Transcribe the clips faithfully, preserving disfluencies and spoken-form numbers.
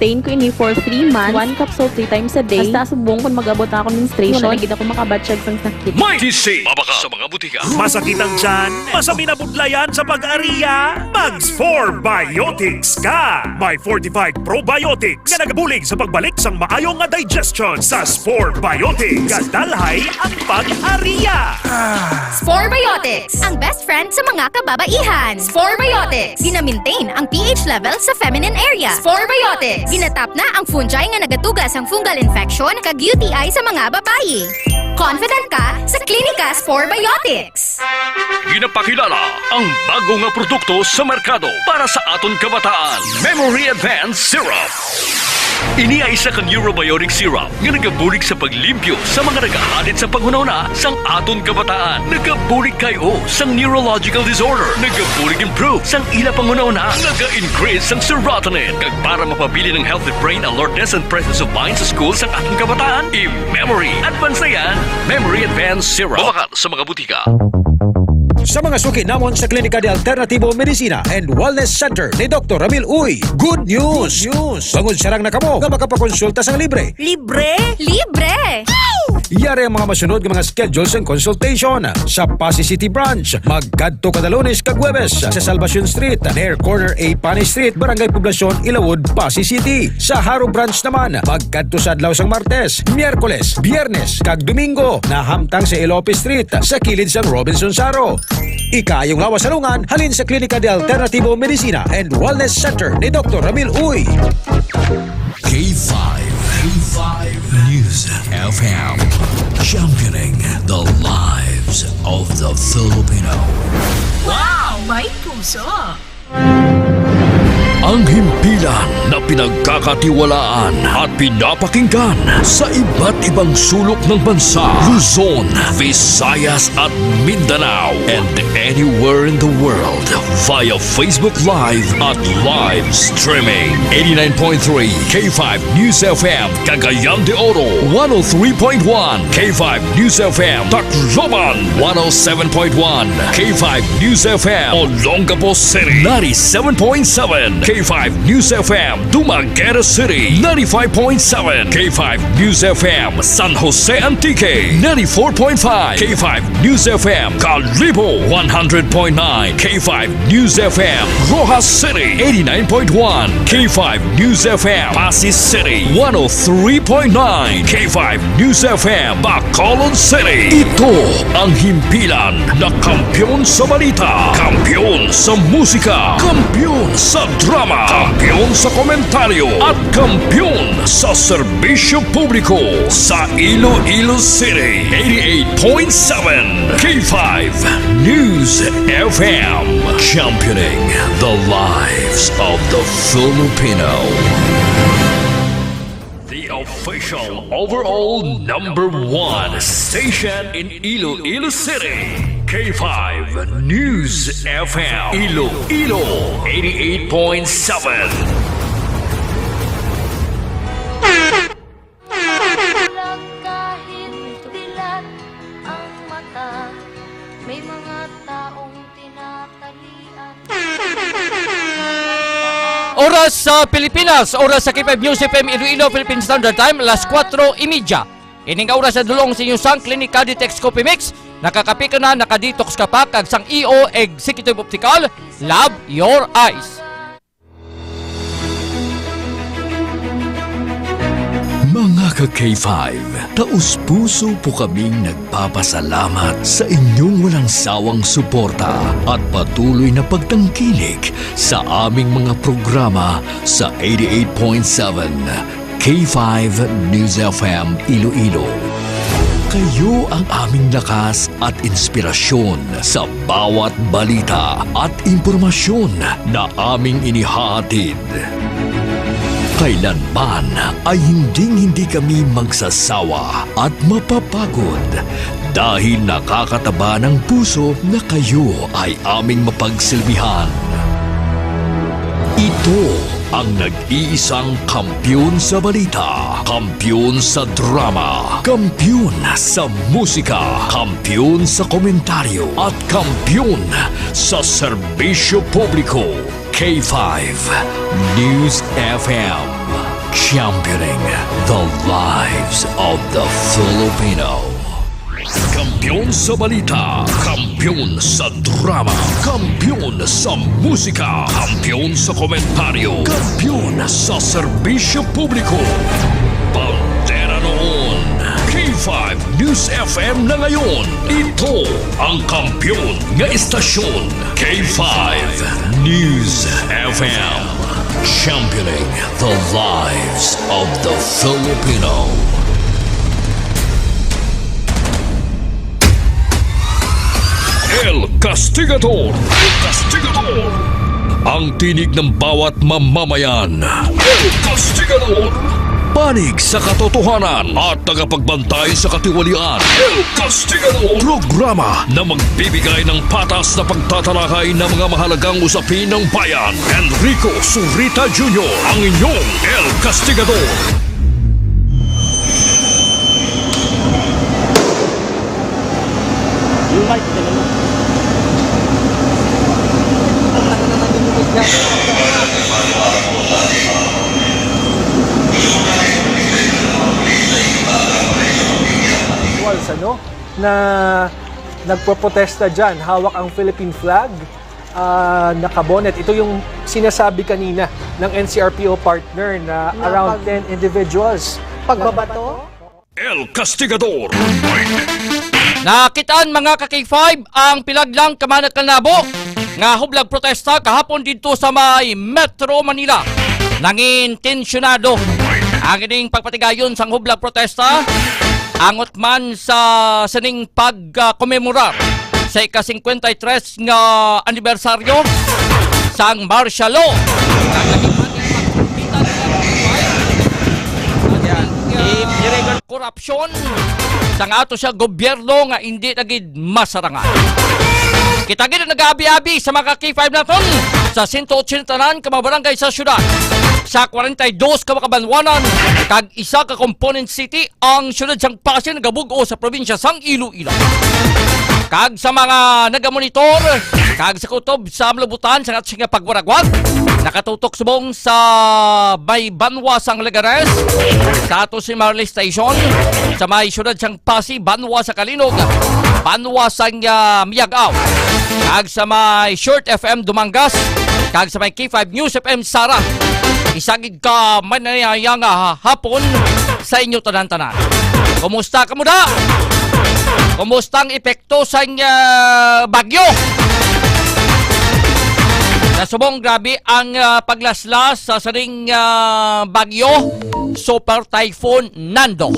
Maintain ko ini for three months. One capsule three times a day. Hasta subong kon mag-abot na akong menstruation, wala na gid ako makabatyag sang sakit. May T C, mabaka sa mga butika. Masakit ang tiyan, masami na budlayan sa pag-ariya? Mag Spore Biotics ka! May fortified probiotics nga nagabulig sa pagbalik sang maayo nga digestion. Sa Spore Biotics, gadalhay ang pag-ariya! Spore Biotics, ang best friend sa mga kababaihan. Spore Biotics, gina-maintain ang P H level sa feminine area. Spore Biotics, ginatap na ang fungi nga nagatuga sang fungal infection kag U T I sa mga babayi. Confident ka sa Klinika Spore Biotics. Ginapakilala ang bago nga produkto sa merkado para sa aton kabataan, Memory Advance Syrup. Ini ay isa ka neurobiotic syrup nga nagabulig sa paglimpyo sa mga nagahalid sa panghunahuna sang aton kabataan. Nagabulig kay o sang neurological disorder. Nagabulig improve sang ila panghunahuna. Naga-increase sang serotonin. Kag para mapabilin ang healthy brain alertness and presence of mind sa school sang aton kabataan, i-Memory Advance na yan. Memory Advance Syrup. Mabakal sa mga butika. Sa mga suki namon sa Klinika de Alternativo Medicina and Wellness Center ni Doktor Ramil Uy, good news! Good news! Bangod sarang na kamo nga makapakonsulta sang libre. Libre? Libre! Yari ang mga masunod nga mga schedule sang consultation. Sa Passi City Branch, magkadto kada Lunes kag Huwebes sa Salvacion Street, near corner A Panay Street, Barangay Poblacion, Ilawod, Passi City. Sa Jaro Branch naman, magkadto sa adlaw sang Martes, Miyerkules, Biyernes, kag Domingo, nahamtang sa Elope Street, sa kilid sang Robinson Jaro. Ikaayong lawas sa lungan halin sa Klinika de Alternativo Medicina and Wellness Center ni Doktor Ramil Uy. K five, K five News F M, championing the lives of the Filipino. Wow! May puso! Ang himpilan na pinagkakatiwalaan at pinapakinggan sa iba't ibang sulok ng bansa, Luzon, Visayas at Mindanao, and anywhere in the world via Facebook Live at live streaming. Eighty-nine point three K five News F M, Cagayan de Oro, one oh three point one K five News F M, Tacloban, one oh seven point one K five News F M, Olongapo City, ninety-seven point seven K five News F M, Dumaguete City, ninety-five point seven K five News F M, San Jose Antique, ninety-four point five K five News F M, Kalibo, one hundred point nine K five News F M, Roxas City, eighty-nine point one K five News F M, Passi City, one oh three point nine K five News F M, Bacolod City. Ito ang himpilan na kampiyon sa balita, kampiyon sa musika, kampiyon sa drama, kampiyon sa komentaryo, at kampiyon sa serbisyo publiko sa Iloilo City. Eighty-eight point seven K five News F M, championing the lives of the Filipino. The official overall number one station in Iloilo City, K five News F M, Iloilo, eighty-eight point seven. Bulag kahit dilat ang mata, may mga taong tinatalian. Oras sa Pilipinas, oras sa K five News F M Iloilo, Philippine Standard Time, alas kuwatro y media. Ining oras sa dulong sa inyo sang Clinica Detox Coffee Mix. Nakakape ka na, nakadetox ka pa, kag sang E O Executive Optical, love your eyes. Mga ka K five, taos-puso po kaming nagpapasalamat sa inyong walang sawang suporta at patuloy na pagtangkilik sa aming mga programa sa eighty-eight point seven K five News F M Iloilo. Kayo ang aming lakas at inspirasyon sa bawat balita at impormasyon na aming inihahatid. Kailanman ay hinding-hindi kami magsasawa at mapapagod dahil nakakataba ng puso na kayo ay aming mapagsilbihan. Ito ang nag-iisang kampiyon sa balita, kampiyon sa drama, kampiyon sa musika, kampiyon sa komentaryo, at kampiyon sa serbisyo publiko. K five News F M. Championing the lives of the Filipino. Kampiyon sa balita, kampiyon sa drama, kampiyon sa musika, kampiyon sa komentaryo, kampiyon sa serbisyo publiko. Bandera noon, K five News F M na ngayon. Ito ang kampiyon nga istasyon, K five News F M. Championing the lives of the Filipino. El Castigador. El Castigador. Ang tinig ng bawat mamamayan. El Castigador. Panig sa katotohanan at tagapagbantay sa katiwalian. El Castigador. Programa na magbibigay ng patas na pagtatalakay ng mga mahalagang usapin ng bayan. Enrico Zurita Junior, ang inyong El Castigador. Yung mic, dala mo. Ang laki naman yung mic niya. Individuals, ano, na nagpoprotesta dyan, hawak ang Philippine flag, ah, nakabonet. Ito yung sinasabi kanina ng N C R P O partner na Na around pag- ten individuals. Pagbabato? El Castigador. Nakitaan, mga ka-K five, ang pilaglang kamanakanabo nga hublag protesta kahapon didto sa may Metro Manila. Nangin tensyonado ang ining pagpatigayon sang hublag protesta, angot man sa sining pagkomemorar sa ika-singkwenta y tres nga anibersaryo sang martial law. Ang naging pagkita nila korupsyon sang ato siya gobyerno nga indi na gid masarangan. Kita gid ang nag-aabi-abi sa mga ka-K five naton sa sento otsenta tanan ka mga barangay sa syudad, sa kwarenta y dos ka mga kabanwanan, kag isa ka component city ang siyudad sang Passi nagabug-os sa probinsya sang Iloilo. Kag sa mga nagamonitor, kag sa kutob sa malabutan sa ato nga pagwaragwag, nakatutok subong sa may banwa sang Legares, sa ato si Marley Station, sa may siyudad sang Passi, banwa sa Calinog, banwa sang, ah, Miag-ao, kag sa may Short F M Dumangas, kag sa may K five News F M Sara. Isa gid ka manayayang, ah, hapon sa inyo tanan-tanan. Kumusta kamo da? Kumusta ang epekto sang, ah, bagyo? Sa subong, grabe ang, ah, paglaslas sa sining, ah, bagyo, Super Typhoon Nando,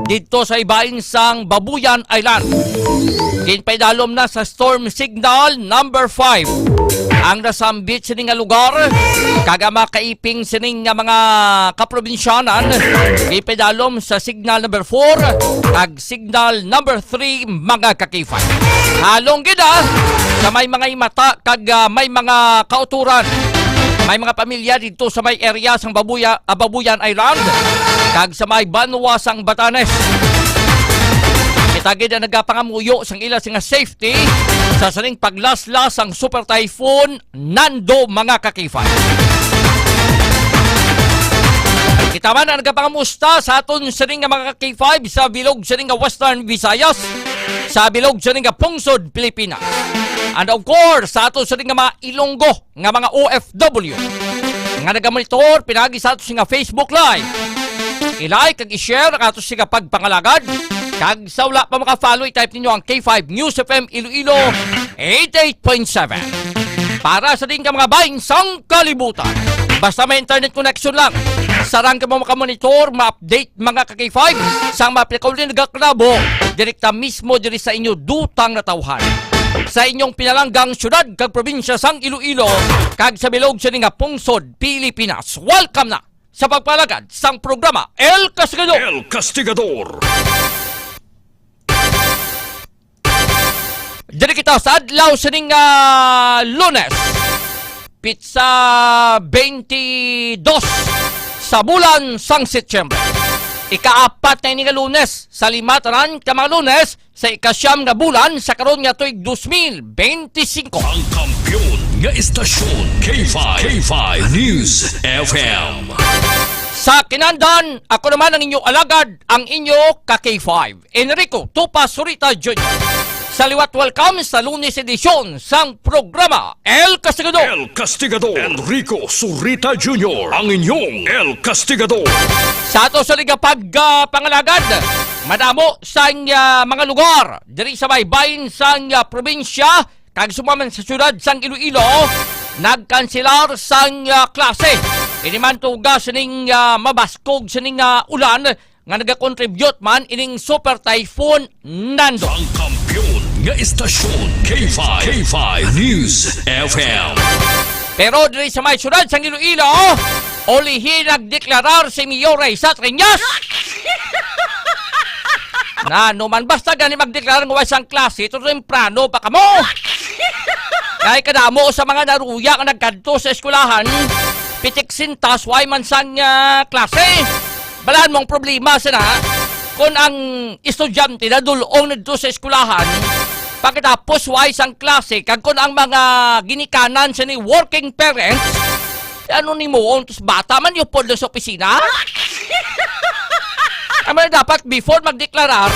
didto sa ibahin sang Babuyan Island. Ginpaidalom na sa Storm Signal number five ang nasambit sini nga lugar, kag ang mga kaiping sini nga mga kaprobinsyanan ginpaidalom sa Signal number four kag Signal number three, mga ka-K five. Halong gid, ah, sa may mga imata kag, ah, may mga kauturan, may mga pamilya didto sa may area sang Babuya-, ah, Babuyan Island kag sa may banwa sang Batanes. Kita gid ang nagapangamuyo sang ila sing nga safety sa sining paglaslas sang Super Typhoon Nando, mga ka-K five. Kita man ang nagapangamusta sa aton sining nga mga ka-K five sa bilog sining nga Western Visayas, sa bilog sining nga pungsod Pilipinas. And of course, sa aton sining nga mga Ilonggo nga mga O F W nga nagamonitor pinaagi sa ato sini nga Facebook Live. I-like kag i-share ang ato sini nga pagpangalagad. Kag sa wala pa maka-follow, i-type ninyo ang K five News F M Iloilo eighty-eight point seven. Para sa din ka mga bahin sang kalibutan. Basta may internet connection lang. Sarang ka mo makamonitor, ma-update, mga ka-K five, sang mga pinakauli nga nagaklabo, direkta mismo diri sa inyo dutang natawhan, sa inyong pinalanggang syudad kag probinsya sang Iloilo, kag sa bilog sini nga pungsod Pilipinas. Welcome na sa pagpalagad sang programa El Castigador. El Castigador. Diri kita sa adlaw sining, ah, Lunes, pitsa twenty-dos sa bulan sang Setyembre. Ikaapat na ini nga Lunes sa lima tanan ka mga Lunes sa ikasyam nga bulan sa karon nga tuig dos mil benti singko. Ang kampiyon nga istasyon, K five, K five News F M. Sa kinandan, ako naman ang inyo alagad, ang inyo ka K five, Enrico Tupa Surita Junior. Sa liwat, welcome sa Lunes edisyon sang programa El Castigador. El Castigador. Enrico Surita Junior, ang inyong El Castigador. Sa ato sa liga pag, ah, pangalagad, madamo sang, ah, mga lugar diri sa baybayin sang, ah, probinsya kag sumang man sa siyudad sang Iloilo, nagkanselar sang, ah, klase. Ini man tuga sining, ah, mabaskog sining, ah, ulan nga nagakontribute man ining Super Typhoon Nando. Ang kampiyon nga istasyon, K five, K five News F M. Pero diri sa may siyudad sang Iloilo, ulihi nagdeklarar si Mayor Raysa Treñas. Na, no man, basta gani magdeklarar nga way sang klase, to temprano pa kamo. Kay kadamo sa mga naruya nga nagkadto sa eskwelahan, pitik sintas, way man sang, ah, klase. Balaan mo ang problema, sana, kung ang estudyante nadul-ong didto sa eskwelahan, pagkatapos way sang klase, kag kung ang mga ginikanan sini working parents, ano ni mo, tus bata man yung pod sa opisina? Amo na dapat before magdeklarar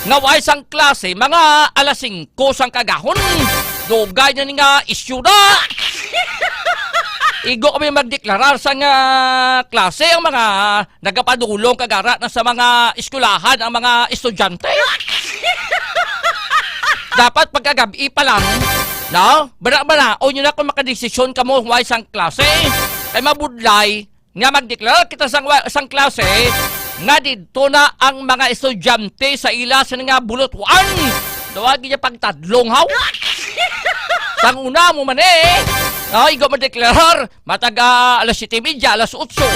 nga way sang klase, mga alas singko sang kagahon. Dugay na ni nga isyu na. Igo kami magdeklarar sang, ah, klase ang mga nagapadulong kag ara na sa mga eskwelahan ang mga estudyante. Dapat pagkagabi pa lang, no? Bana-bana, o nyo na kung makadesisyon kamo way sang klase. Kay mabudlay nga magdeklarar kita sang, wa-, sang klase nga didto na ang mga estudyante sa ila sa nga bulutuan. Daw agi niya pagtadlong, haw? Sang una mo man eh. Ay, go magdeklarar. Matag, ah, alas siyete y media, alas otso,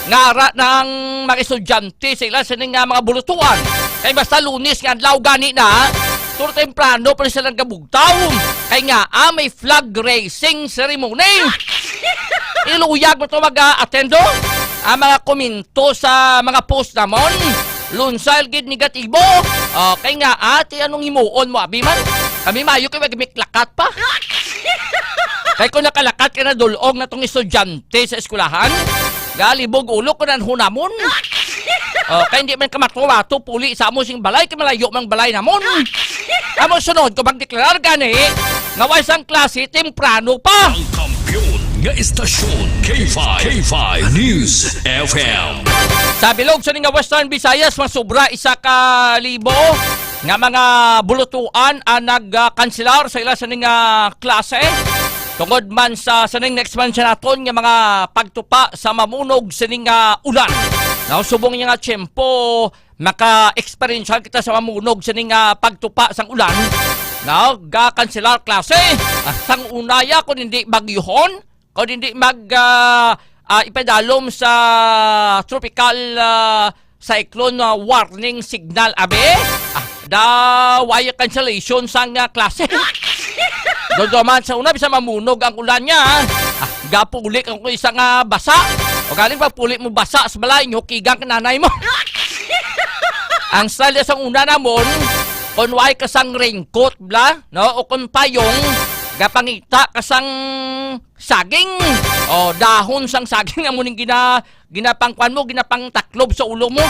nga ara ng mga estudyante sa ila sini nga mga bulutuan. Kay basta Lunes nga adlaw gani na, tur temprano pa rin sila nagabugtaw. Kay nga, ah, may flag raising ceremony. Iluyag mo to mag-attend, oh. Ang mga komento sa mga post namon, lunsay gid negatibo. Okay nga, ate, anong himuon mo, abi man? Kami mayo kay magmiklakat pa. Kay kung nakalakat ka na dulong na tong estudyante sa eskwelahan, galibog ulo ko nan hunamon. Oh, kay hindi man ka matuwa to puli sa amo sing balay, kay malayo mang balay namon. Amo sunod ko magdeklarar gani nga way sang klase temprano pa. Ang kampiyon nga istasyon, K five, K five News F M. Sa bilog sa ning nga Western Visayas, masubra isa ka libo nga mga bulutuan ang nagkanselar sa ila sa ning, ah, klase. Tungod man sa, sa ning next man siya naton nga mga pagtupa sa mamunog sa ning, ah, ulan. Now, subong niya nga tiyempo, maka-experience kita sa mamunog sa ning, ah, pagtupa sang ulan. Now, ga-kanselar klase. Ah, sang unaya kung hindi bagyuhon, kung hindi mag, ah, ah, ipadalom sa tropical, ah, cyclone, ah, warning signal, abi? Ah, da, why cancellation sang, ah, klase? Doon man sa una, bisa mamunog ang ulan niya, ah. Ah, gapuli ko isang, ah, basa. O galing pag puli mo basa sa balay niyo, kigang ka nanay mo. Ang style sang una namon, kung why ka sang raincoat, bla, no? O kung payong, gapangita ka sang saging. O, dahon sang saging amo ning gina-, ginapangkuan mo, ginapangtaklob sa ulo mo.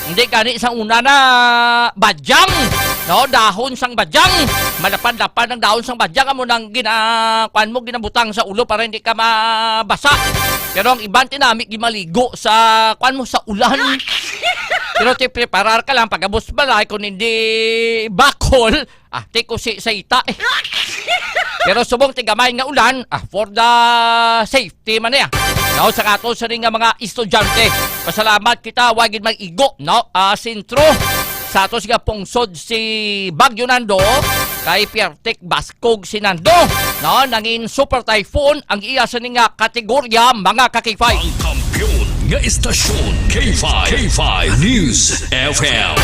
Hindi gani sa una na badyang, no? Dahon sang badyang. Malapad-lapad ang dahon sang badyang amo nang gina-, kuan mo, ginabutang sa ulo para hindi ka mabasa. Pero ang iban tinami gimaligo sa kuan mo, sa ulan. Pero ti preparar ka lang pag-abot sa balay kung hindi bakol, ah, ti kusi sa ita, eh. Pero subong ti gamay nga ulan, ah, for the safety man niya. No, sa ato sa rin nga mga estudyante, pasalamat kita, wa gid mag-igo, no? Ah, sentro sa ato sa pungsod si Baguio Nando, kay Piertek Baskog si Nando, no? Nangin super typhoon ang iya sa ning nga kategorya, mga kakipay. Ang kampiyon nga istasyon, K five, K five News F M.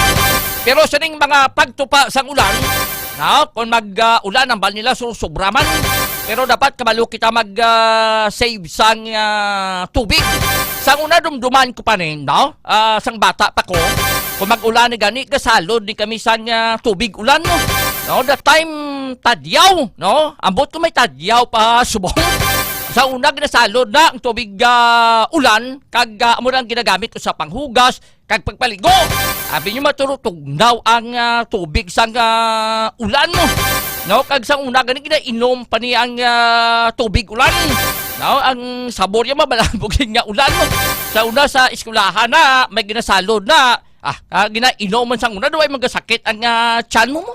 Pero sa ning mga pagtupa sang ulan, no? Kung mag, ah, ulan ang bal nila, so, sobra man. Pero dapat kabalo kita mag, ah, save sang, ah, tubig. Sang una, dumduman ko pa ni, no? Ah, sang bata pa ko, kung mag-ulan ni gani, gasalod ni kami sang, ah, tubig ulan, no? No, that time, tadyaw, no? Ambot ko may tadyaw pa subong. Sa una, ginasalod na ang tubig, ah, ulan, kag, ah, amo na ang ginagamit sa panghugas, kag pagpaligo. Abi nyo, maturo tugnaw ang, ah, tubig sang, ah, ulan mo. No, kag sa una, gani ginainom pa ni ang, ah, tubig ulan. No, ang sabor niya mabalabog yun nga ulan mo. Sa una, sa eskwelahan na, may ginasalod na. Ah, ah, ginainom man sang una, daw ay magasakit ang, ah, tiyan mo mo.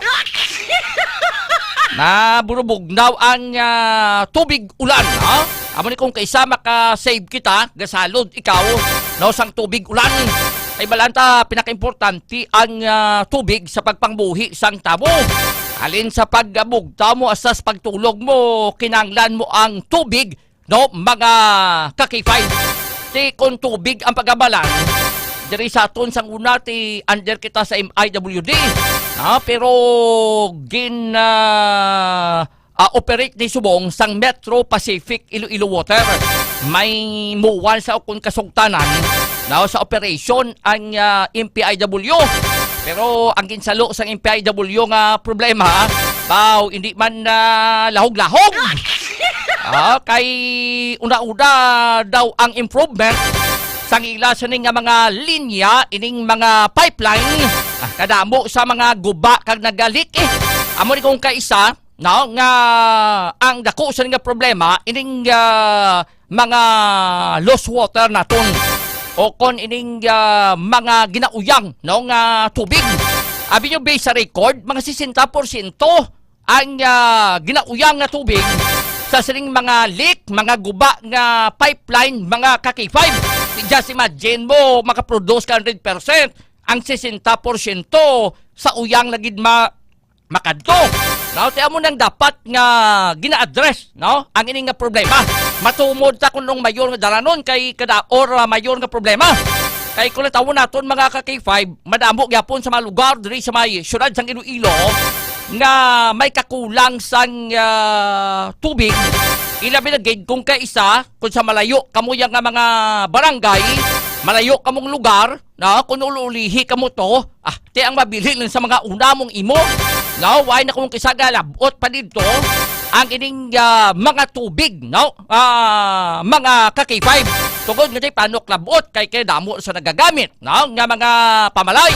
Naburubugnaw ang, ah, tubig ulan, ha? Amo ni kung kaisa maka-save kita, gasalod ikaw, no, sang tubig ulan. Ay balanta, pinakaimportante ang, ah, tubig sa pagpangbuhi sang tawo. Alin sa pagabugtaw mo, asas pagtulog mo, kinanglan mo ang tubig, no, mga ka-K five. Ti kon tubig ang pagabalan, diri sa aton sang una ti under kita sa M I W D, ha, pero gin, ah, ah, operate ni subong sang Metro Pacific Iloilo Water. May muwan sa ukon kasugtanan, no, sa operation ang, ah, M P I W. Pero ang ginsalo sang M P I W nga problema, baw, hindi man, ah, lahog-lahog. Ah, kay una-una daw ang improvement sang ila sini nga mga linya, ining mga pipeline, ah, kadamo sa mga guba kag nagalik, eh. Amo ni kung kaisa, no, nga ang dako sini nga problema, ining, ah, mga lost water naton, o kon ining, ah, mga ginauyang, no, nga tubig. Abi nyo, based sa record, mga sesenta porsyento ang, ah, ginauyang nga tubig sa sining mga leak, mga guba nga pipeline, mga ka-K five. Just imagine mo, makaproduce ka hundred percent, ang sesenta porsyento sa uyang na gid ma-, makadto. No? Kaya mo nang dapat nga gina-address, no? Ang ini nga problema. Matumod ta kung nung mayor nga dalanon kay kada or, ah, mayor nga problema. Kay kung natawon naton, mga ka-K five, madamo gyapon sa mga lugar diri sa may syudad sang Iloilo nga may kakulang sang, ah, tubig. Ilabi na gid kung kaisa, kung sa malayo kamo yang nga mga barangay, malayo kamong lugar, no? Kung ululihi kamo to, ah, ti ang mabili lang sa mga una mong imo, no? Why na kung kisa galabot pa dito ang ining, ah, mga tubig, no? Ah, mga ka-K five. Tungod nga di panok labot kay kay damo sa nagagamit, no, nga mga pamalay.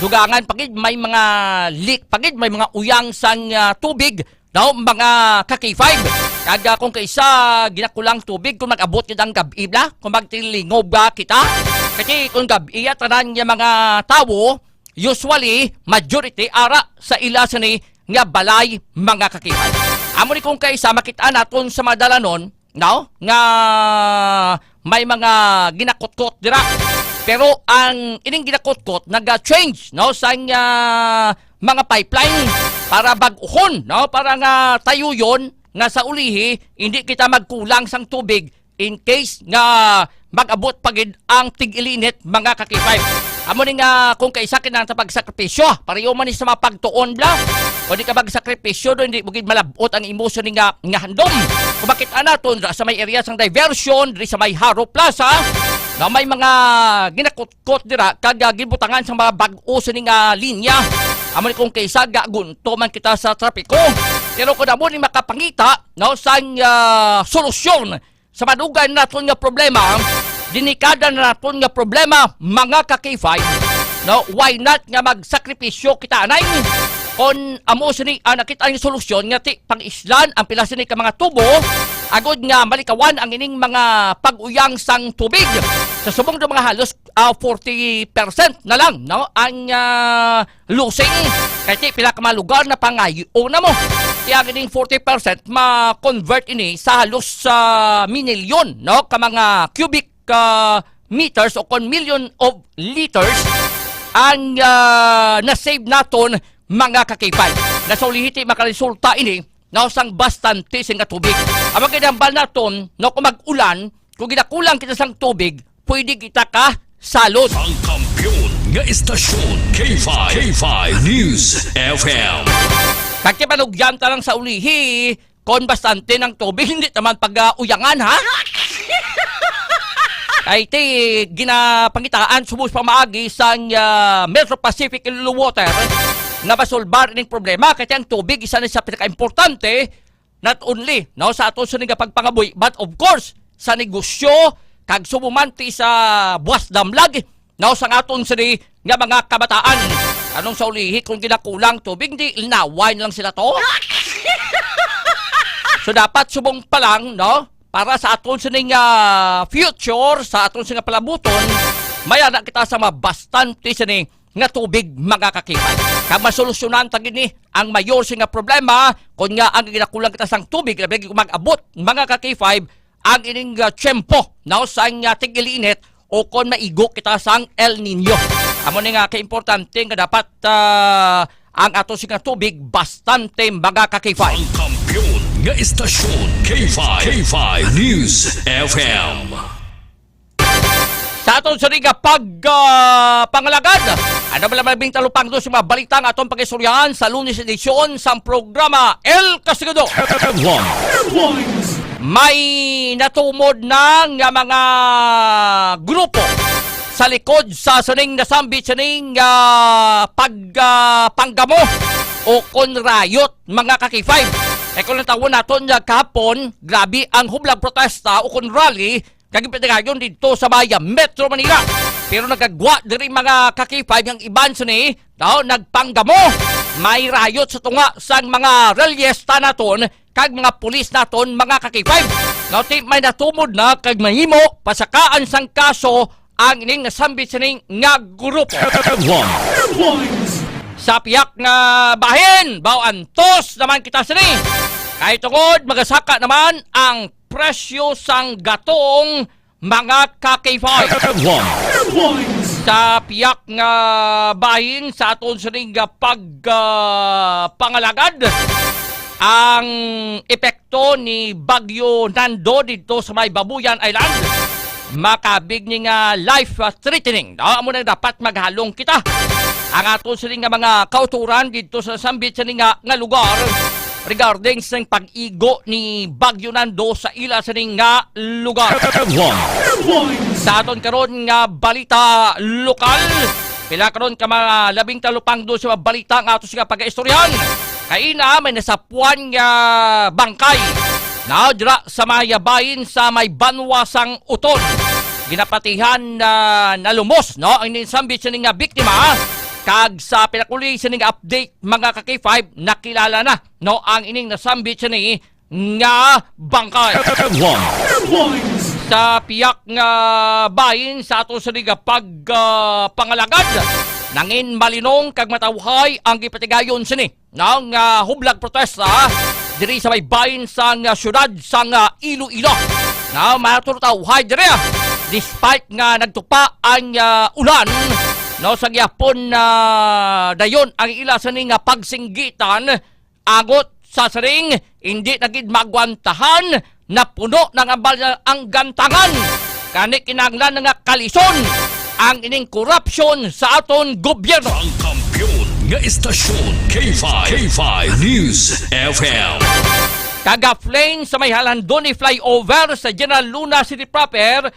Dugangan pa gid may mga leak pa gid, may mga uyang sang, ah, tubig, no, mga ka-K five. Kag, ah, kung kaisa ginakulang tubig, kung mag-abot gid ang gab-i bla, kung magtilingob ba kita, kasi kung gab-i, ah, tanan nga mga tawo, usually, majority ara sa ila sini nga balay, mga ka-K five. Amo ni kung kaisa makita naton sa mga dalanon, no, nga may mga ginakutkot dira. Pero ang ining ginakutkot naga-change, no, sang, ah, mga pipeline para bag-uhon, no, para nga tayuyon nga sa ulihi hindi kita magkulang sang tubig in case nga mag-abot pa gid ang tig-ilinit, mga ka-K five. Amo ni nga kung kaisa kinahanglan ta pagsakripisyo, pareho man ni sa mga pagtuon bla. O di ka magsakripisyo do, hindi mo gid malabot ang imo sini nga, nga handom. Kung makita naton dira sa may area sang diversion, diri sa may Haro Plaza, na may mga ginakutkot dira kag, ah, gibutangan sa mga bag-o sini nga linya. Amo ni kung kaisa gagunto man kita sa trapiko. Pero kung amo ni makapangita, no, sang, ah, solusyon sa madugay naton nga problema, delikada na naton nga problema, mga ka-K five, no? Why not nga magsakripisyo kita anay? Kon amo sini, ah, nakita ang solusyon nga ti pang-islan ang pila sini ka mga tubo, agod nga malikawan ang ining mga pag-uyang sang tubig. Sa subong do mga halos, ah, forty percent na lang, no? Ang, ah, losing. Kay ti pila ka mga lugar na pangayo na mo. Kaya gining forty percent ma-convert ini sa halos sa minilyon, no, ka mga cubic, ah, meters o kon million of liters ang, ah, na-save naton, mga ka-K five. Nasulihi ti makaresulta ini, no, sang bastante sing nga tubig. Ang magkadambal naton, no, kung mag-ulan, kung ginakulang kita sang tubig, pwede kita ka salod. Ang kampiyon nga istasyon, K five, K five News F M. Kag kipanugyan ta lang sa ulihi, kon bastante ng tubig, hindi naman pag-uyangan, ha? Ay, ti, ginapangitaan subos pamaagi sang, ah, Metro Pacific Iloilo Water nga masulbar ining problema, kay ang tubig isa na sa pinakaimportante not only, no, sa aton sini nga pagpangabuhi, but of course, sa negosyo, kag subong man ti sa buwas damlag, no, sa aton sini nga mga kabataan. Anong sa ulihi kung ginakulang tubig, di linaway na lang sila to? So, dapat subong pa lang, no, para sa aton sini nga future, sa aton sini nga palabuton, may ana kita sa mabastante sini nga tubig, mga ka-K five. Kag masolusyonan ta gini ang mayor sini nga problema, kun nga ang ginakulang kita sang tubig, labi lagi kung mag-abot, mga ka-K five, ang ining, ah, tiyempo, no, sang, ah, tig-ilinit o kon maigo kita sang El Niño. Amo ni nga kaimportante nga dapat, ah, ang ato sini nga tubig bastante, mga ka-K five. Ang kampiyon nga istasyon, K five, K five News F M. Sa aton sini nga pag, ah, pangalagad, ano ba lamang labing talupangdo sa mga balita nga aton pag-istoryahan sa Lunes edisyon sang programa El Castigador? Headlines. May natumod na nga mga grupo sa likod sa sining nasambit sining, ah, pag, ah, panggamo o kon riot, mga ka-K five. E, kung natawon naton nga kahapon, grabe ang hublag protesta o kon rally kag gipatigayon didto sa may Metro Manila. Pero nagagwa diri, mga ka-K five, ang iban sini, daw nagpanggamo. May riot sa tunga sang mga rallyista naton kag mga pulis naton, mga ka-K five. Now, ti may natumod na kag mahimo pasakaan sang kaso ang ining nasambit sining nga grupo. Headlines. Sa piyak nga bahin, baw antos naman kita sini. Kay tungod magasaka naman ang presyo sang gatong, mga ka-K five. Headlines. Sa piyak nga bahin sa aton sining nga pag, ah, pangalagad, ang epekto ni Bagyo Nando didto sa may Babuyan Island, makabig ni nga life, ah, threatening. No? Amo na dapat maghalong kita. Ang aton sini nga mga kauturan didto sa sambit sini nga, nga lugar regarding sa pag-igo ni Bagyo Nando sa ila sini nga lugar. Sa aton karon nga balita lokal, pila karon ka mga labing talupangdo sa mga balita nga ato sini nga pag-istoryahan. Kaina, may nasapuan nga bangkay na dira sa may bahin sa may banwa sang Uton. Ginapatihan na nalumos, no, ang ninsambit sini nga biktima. Kag sa pinakuli sini nga update, mga ka-K five, nakilala na, no, ang ining nasambit sini nga bangkay. Headlines. Sa piyak nga bahin sa ato sini nga pag, ah, pangalagad, nangin malinong kag matawhay ang gipatigayon sini nga, ah, hublag protesta diri sa may bahin sang, ah, siyudad sang, ah, Iloilo. Nga maturtawhay diri, ah, despite nga nagtupa ang, ah, ulan, no, sa gihapon na dayon ang ila sini nga pagsinggitan, agot sa siring, hindi na gid magwantahan, napuno na nga bal-, ang gantangan. Kani kinahanglan na nga kalison ang ining korupsyon sa aton gobyerno. Ang kampiyon nga istasyon, K five, K five News F M. Kaga-flame sa may Jalandoni flyover sa General Luna City Proper,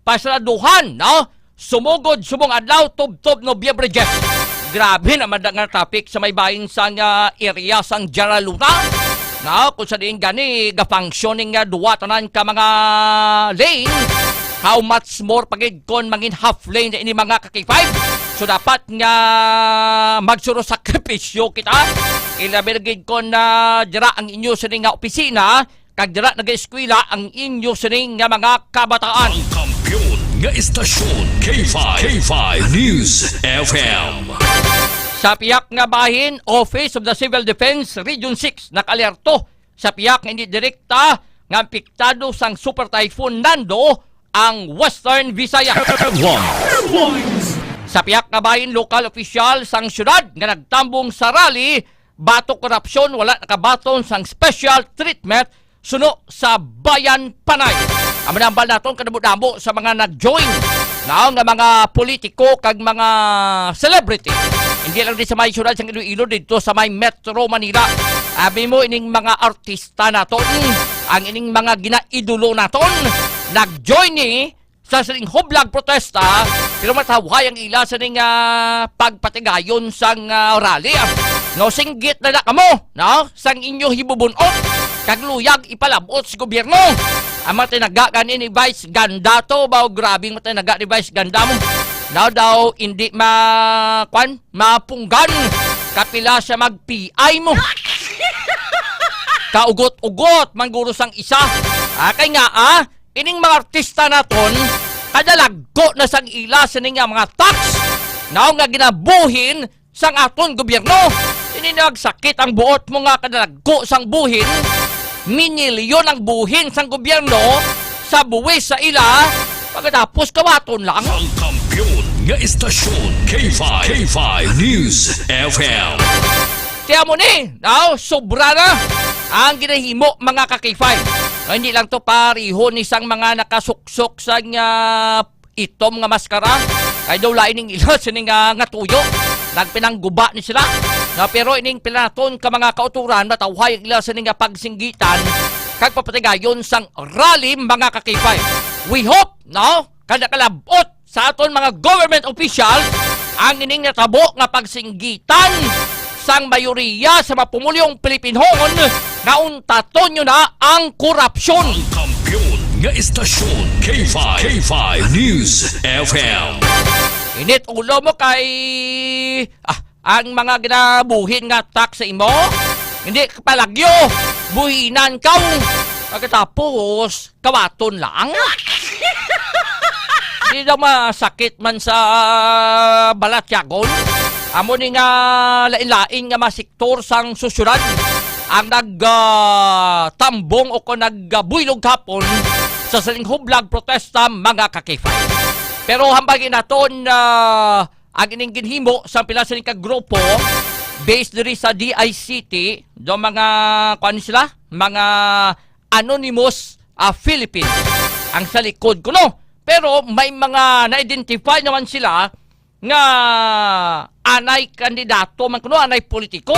pasaraduhan, no? Sumugod subong adlaw, tubtob Nobyembre diyes. Grabe naman na nga traffic sa may bahin sang, ah, area sang General Luna. No? Kung sa diin gani, ga-functioning nga duwa tanan ka mga lane. How much more pa gid kon mangin half lane na ini, mga ka-K five? So, dapat nga magsuro sakripisyo kita. Ilabi na gid kon, ah, dira ang inyo sini nga opisina, kag dira nag-eskwela ang inyo sining nga mga kabataan. Ang kampiyon nga istasyon, K five, K five News F M. Sa piyak nga bahin, Office of the Civil Defense Region six nakaalerto sa piyak nga hindi direkta nga apektado sang Super Typhoon Nando ang Western Visayas. Headlines. Sa piyak nga bahin, lokal opisyal sang syudad nga nagtambong sa rally batok korupsyon, wala nakabaton sang special treatment suno sa Bayan Panay. Amo na ang hambal naton kadamo-damo sa mga nag-join, no, nga mga politiko kag mga celebrity. Hindi lang di sa may syudad sang Iloilo, dito sa may Metro Manila. Abi mo ining mga artista naton, ang ining mga ginaidolo naton, nag-join ni sa sining hublag protesta, pero matawhay ang ila sining, ah, pagpatigayon sang, ah, rally, ah. No, singgit na na kamo, no, sang inyo hibubun-ot. kag luyag ipalabot sa gobyerno. Ang mga tinaga gani ni Vice Ganda to, ba, grabe ang mga tinaga ni Vice Ganda mo. Now daw, hindi ma-, kwan, mapunggan. Kapila siya mag-P I mo. Kaugot-ugot, mangguro sang isa. Ah, kay nga, ah, ining mga artista naton, kadalagko na sang ila sini nga mga tax. Now nga ginabuhin sang aton gobyerno. Ini nagsakit ang buot mo nga kadalagko sang buhin. Minilyon ang buhin sang gobyerno sa buwis sa ila, pagkatapos kawaton lang. Ang kampiyon nga istasyon, K five, K five News F M. Kaya mo ni, now, sobra na ang ginahimo, mga ka-K five. No, hindi lang to pareho ni sang mga nakasuksok sa nga itom nga maskara. Kay daw lain ning ila sini nga, nga tuyo. Nagpinangguba ni sila. Na, pero ining pila naton ka mga kauturan, matawhay ang ila sini nga pagsinggitan kag papatigayon sang rally, mga ka-K five. We hope, no? Kada kalabot sa aton mga government official ang ining natabo nga pagsinggitan sang mayoriya sa mga pumulyong Pilipinhon nga untaton nyo na ang korupsyon. Ang kampiyon nga istasyon, K five, K five News F M. Init ulo mo kay, ah, ang mga ginabuhin nga tax sa imo, hindi ka palagyo, buhinan ka. Pagkatapos, kawaton lang. Di daw masakit man sa balatyagon. Amo ni nga lain-lain nga mga sektor sang sosyedad ang nag, ah, tambong o kon nagbuylog hapon sa sining hublag protesta, mga ka-K five. Pero hambagi naton, ah, ang ining ginhimo sa pila sini ka grupo based diri sa D I C T, do mga, kuan sila, mga anonymous, ah, Philippines ang sa likod kuno. Pero may mga na-identify naman sila nga anay kandidato man kuno, anay politiko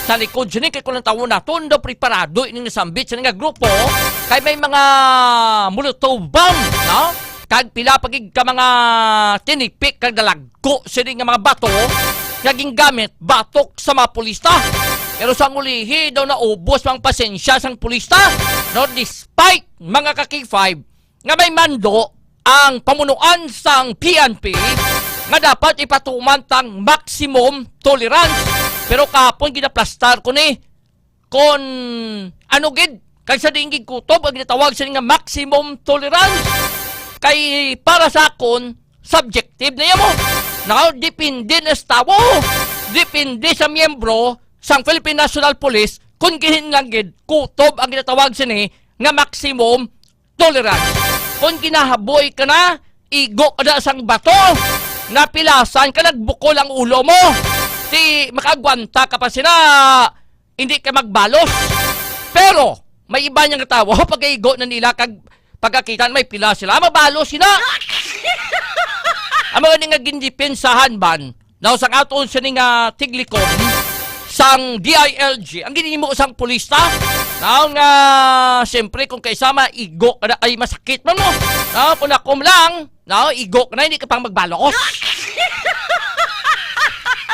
sa likod sini, kay kung ang tawo naton daw preparado ining nasambit sini nga grupo, kay may mga Molotov bomb, no? Kag pila pa gid ka mga tinipik kag dalagko sini nga mga bato nga gingamit batok sa mga pulista. Pero sa ulihi daw naubos ang pasensya sang pulista, no? Despite, mga ka-K five, nga may mando ang pamunuan sang P N P nga dapat ipatuman tang maximum tolerance. Pero kahapon ginaplastar ko ni kon ano gid, kag sa diin gid kutob ang ginatawag sini nga maximum tolerance. Kay para sa akon, subjective na yan mo. Now, depende na sa tawo, depende sa miyembro sang Philippine National Police kung gihin lang gid kutob ang ginatawag sini nga maximum tolerance. Kung ginahaboy ka na, igo ka na sang bato, napilasan ka, nagbukol ang ulo mo. Di makaagwanta ka pa sina, hindi ka magbalos. Pero, may iba niyang tawo, pag-igo na nila, kag pagkakita, may pila sila, mabalos sila. Ang mga ni nga gindepensahan ban, now, sang aton sini nga tiglikom, sang D I L G, ang ginhimo sang pulista, now, nga, siyempre, kung kaisa maigo ka na, ay, masakit man mo. Now, kung ako lang, now, igo ka na, hindi ka pang magbalos.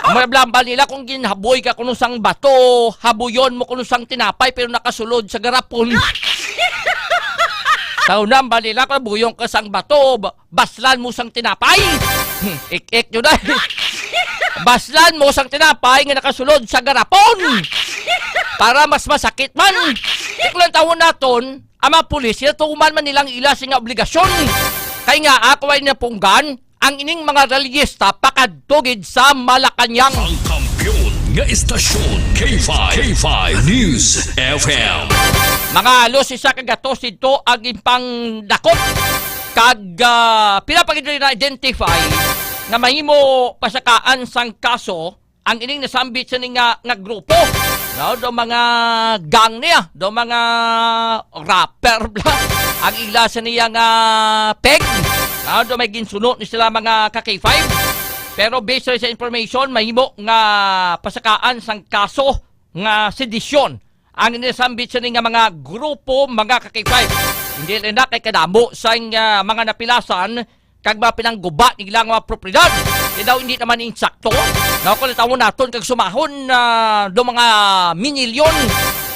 Ang mga blambal nila, kung ginhaboy ka kuno sang bato, habuyon mo kuno sang tinapay, pero nakasulod sa garapon. Tao na, ang balila, kung buyon ka sang bato, ba-, baslan mo sang tinapay. Hmm, ik-ik nyo na. Baslan mo sang tinapay nga nakasulod sa garapon. Para mas masakit man. Di ko lang tawon naton, ang mga pulis, ginatuman man nilang ila sing obligasyon. Kay nga, ako ay napunggan, ang ining mga rallyista pakadto gid sa Malacañang. Ang kampiyon nga istasyon, K five, K five News F M. Mga halos isa ka gatos dito ang ipangdakop. Kag, ah, pila pa gid na-identify nga mahimo pasakaan sang kaso ang ining nasambit sa ni nga, nga grupo. No, do mga gang niya, do mga rapper bla. Ang ila sa niya nga peg. No, do may ginsuno ni sila mga ka K five. Pero based sa information, mahimo nga pasakaan sang kaso nga sedisyon ang inisambit sa ni nga mga grupo, mga ka K five. Hindi lang na kay kadamo sa, ah, mga napilasan kag mga pinangguba nila nga mga propiedad. Di daw hindi naman insakto. Nakulitawan naton kag sumahon na do mga minilyon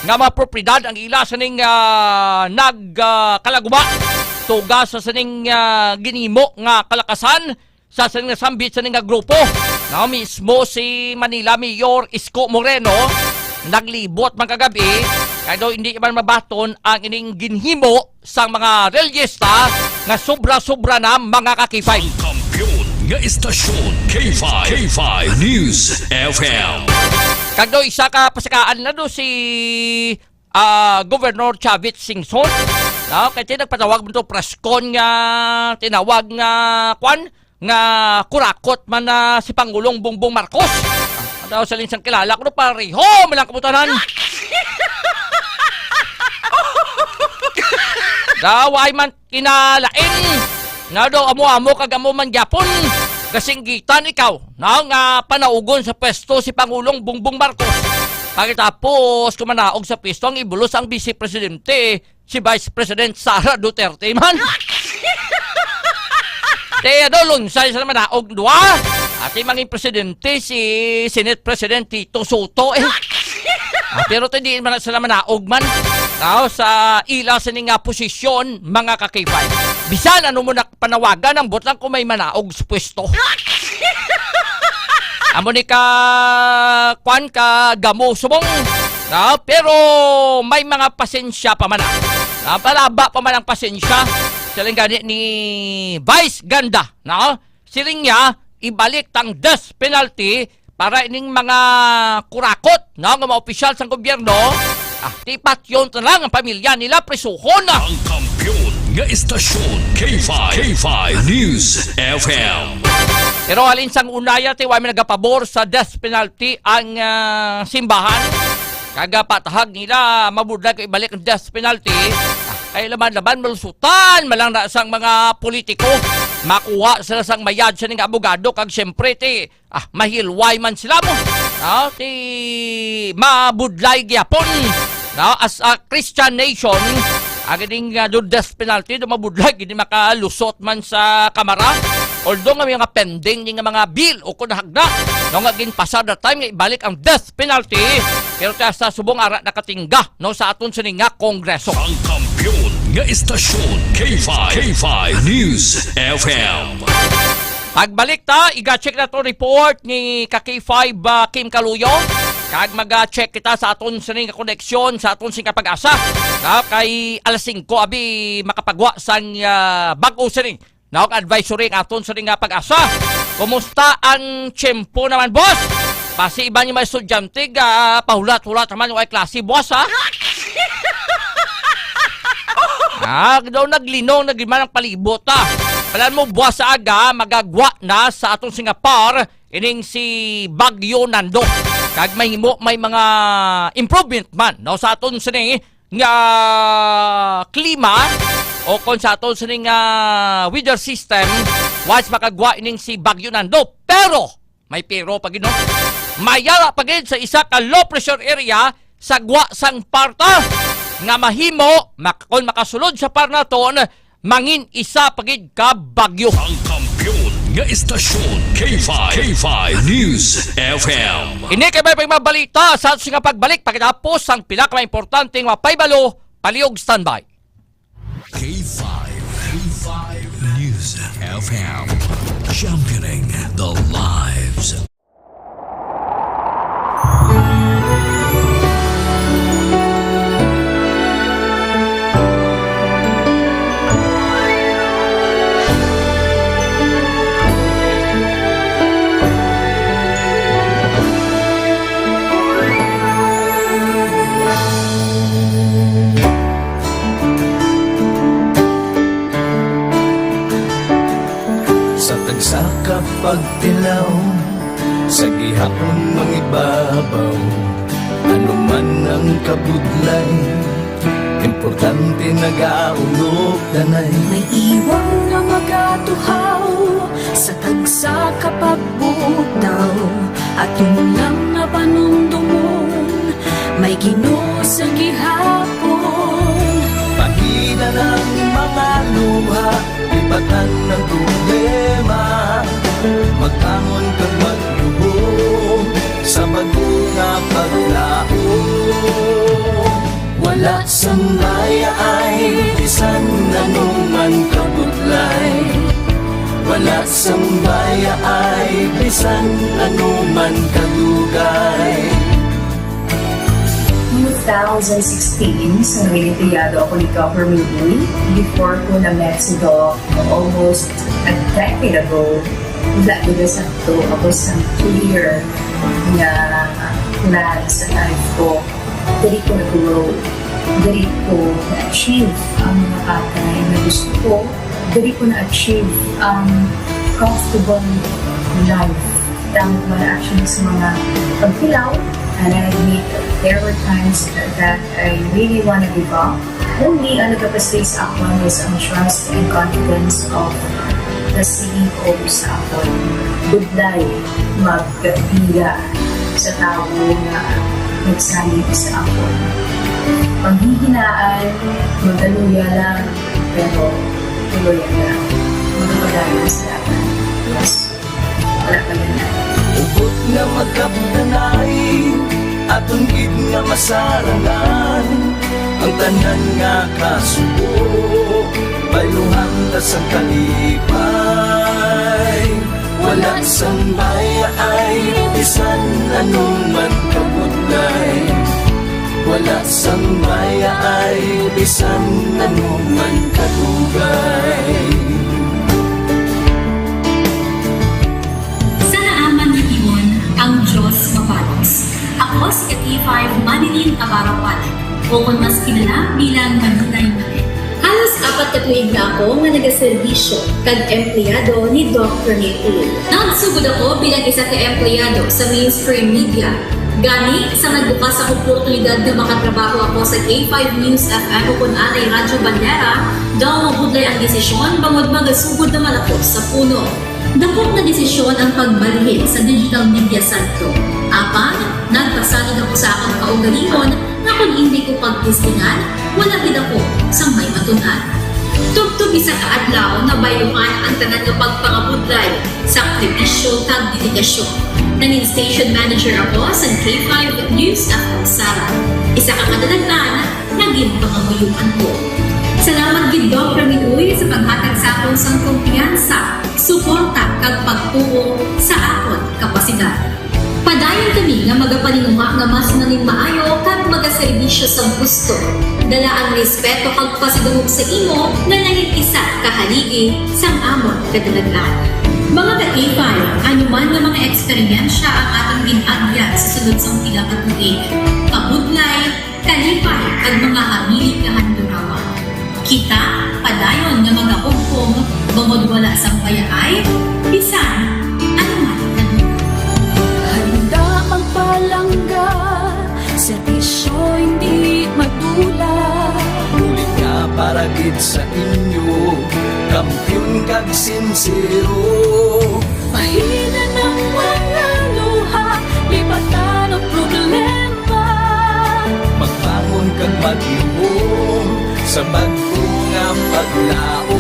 nga mga propiedad ang ila sining, ah, nag, ah, kalaguma tuga sa sining, ah, ginhimo nga kalakasan sa sining nasambit sining nga grupo. Now, mismo si Manila Mayor Isko Moreno naglibot man kagabi kay daw hindi man mabaton ang ining ginhimo sang mga relyista nga sobra-sobra na, mga ka-K five. Ang kampiyon nga istasyon, K five, K five News F M. Kag daw isa ka pasakaan na do si, ah, Governor Chavit Singson. No? Kay ti nagpatawag man to press con nga tinawag nga kwan, nga kurakot man na si Pangulong Bongbong Marcos. Ano daw sa linsang kilala ko, no, pareho man lang kabutanan. Daw ay man kinalain. Nga daw amo-amo kag amo man gyapon. Kasinggitan ikaw na nga panaugon sa pwesto si Pangulong Bongbong Marcos. Pagkatapos kumanaog sa pwesto ang ibulos ang Vice Presidente, si Vice President Sara Duterte man. Kaya daw lunsay sa manaog dua. Ati mangin presidente si Senate President Tito Soto eh. Ah, pero ti di man sila manaog man. Tao sa ila sini nga posisyon, mga ka-K five. Bisan ano mo na panawagan, ang butang kung may manaog sa pwesto. Amo ni ka, kwan, ka gamo subong. No? Pero may mga pasensya pa man, ah. Ah, palaba pa man ang pasensya. Siling gani ni Vice Ganda, no? Siling niya, ibalik tang death penalty para ining mga kurakot, no, nga mga opisyal sang gobyerno. Ah, tipatyon na lang ang pamilya nila, prisuhon na. Ang kampiyon nga istasyon, K five, K five News F M. Pero halin sang unaya, ti, wa man nagapabor sa death penalty ang, ah, simbahan. Kag, ah, patahag nila, mabudlay ko ibalik ang death penalty. Ah, kay laban-laban, malusutan man lang na sang mga politiko. Makuha sila sang mayad sa ning abogado, kag siyempre, ti, ah, mahilway man sila mo. Ah, ti, mabudlay gyapon. No, as a Christian nation, ang ining, ah, do death penalty, do mabudlay, hindi makalusot man sa kamara. Although nga may mga pending ni nga mga bill o kung hagda, no, nga ginpasar that time nga ibalik ang death penalty, pero kaya sa subong ara nakatingga, no, sa aton sini nga Kongreso. Ang kampiyon nga istasyon, K five, K five News F M. Pagbalik ta, iga-check na to report ni ka K five, ah, Kim Kaluyo. Kag mag-check kita sa aton sini nga koneksyon, sa aton sini nga Pag-asa. Na kay alas singko, abi, makapagwa sang, ah, bag-o sini. Naog advisory ang aton sini nga Pag-asa. Kumusta ang tiyempo naman, boss? Basi iban yung mga estudyante, ah, pahulat-hulat naman, way klase, boss, ha? Ah, daw naglinong na gid man ang palibot, ah. Balan mo, buwas sa aga, magagwa na sa aton Singapore, ining si Bagyo Nando. Kag mahimo may mga improvement man, no, sa aton sini nga klima o kon sa aton sini nga weather system, once makagwa ining si Bagyo Nando. Pero, may pero pa gid, no? Mayara pa gid sa isa ka low pressure area sa gwa sang PAR ta nga mahimo mak-, kon makasulod sa PAR naton, mangin isa pa gid ka bagyo. Ang kampiyon nga istasyon, K five, K five News F M. Ini kay may pagmabalita sa aton nga pagbalik pagkatapos sang pila ka mga importante nga pahibalo, palihog standby. K five, K five News F M, championing the lives. Sa tagsa ka pagtilaw, sa gihapon mangibabaw, ano man ang kabudlay, importante nagaulog danay. May iwang nga magatuhaw, sa tagsa ka pagbutaw, aton lang nga panumdomon, may Ginoo sa gihapon. Pagida ang mga luha, lipatan ang problema, magbangon kag magluhom sa bag-o nga paglaom. Sambaya ay bisan anuman kabudlay. Wala sambaya ay bisan anuman kadugay. two thousand sixteen, sa naging empleyado ako ni Doc Hermie Uy, before ko na-met si Doc, almost a decade ago, wala ko na sakto ako sa clear nga plan sa life ko. Diri ko nag-grow. Diri ko na-achieve ang mga bagay na gusto ko. Diri ko na-achieve ang comfortable life. Tama ko na actually sa mga pagkilaw. And I admit, there were times that I really wanna give up. Only ang nagapastay sa akon was ang trust and confidence of the C E O sa akon. Budlay magbiya sa tawo nga nagsalig sa akon. Panghihinaan, magaluya lang, pero tuloy lang. Magpadayon sa dalan. Yes. Wala pa yun na. Hugot nga magkapdanay, aton gid nga masarangan ang tanan nga kasubo. Bayluhan ta sang kalipay. Wala sang mayaay, bisan anuman kabudlay. Wala sang mayaay, bisan anuman kadugay. Sa naaman nga tion, ang Diyos mapalos. Ako si K five Manilyn Abarapan, o kon mas kilala bilang Manilay Manilay. Halos apat ka tuig na ako nga nagaserbisyo kag empleyado ni Doc Rene Uy. Nagsugod ako bilang isa ka empleyado sa mainstream media. Gani, sa nagbukas ang oportunidad nga makatrabaho ako sa K five News F M o kon anay Radyo Bandera, daw mabudlay ang desisyon bangod magasugod naman ako sa puno. Dako nga desisyon ang pagbalhin sa digital media santo. Apang, nagpasalig ako sa akon kaugalingon nga kon indi ko pagtestingan, wala gid ako sang may matun-an. Tubtob isa ka adlaw, nabayluhan ang tanan nga pagpangabudlay, sakripisyo, kag dedikasyon. Nangin station manager ako sa K five News F M Sara. Isa ka kadalagan nga ginpangamuyoan ko. Salamat gid, Doc Rene Uy, sa paghatag sa akon sang kumpiyansa, suporta, kag pagtuo sa akon kapasidad. Padayon kami nga magapaninguha nga mas nangin maayo kag magaserbisyo sa gusto. Dala ang respeto kag pasidungog sa imo nga nangin isa ka haligi sang amon kadalagan. Mga ka-K five, ano man nga mga eksperyensya ang atong gin-agyan sa sulod sang pila ka tuig, kabudlay, kalipay, kag mga hamili kahandurawan. Kita padayon nga magahugpong bangod wala sang bayaay bisan ano man. Handa magpalangga, serbisyo hindi madula. Bulig nga para gid sa inyo, kampiyon kag sinsero. Mahina ng mga luha, lipatan ang problema. Magbangon kag magluhom sa bag-o nga paglaom.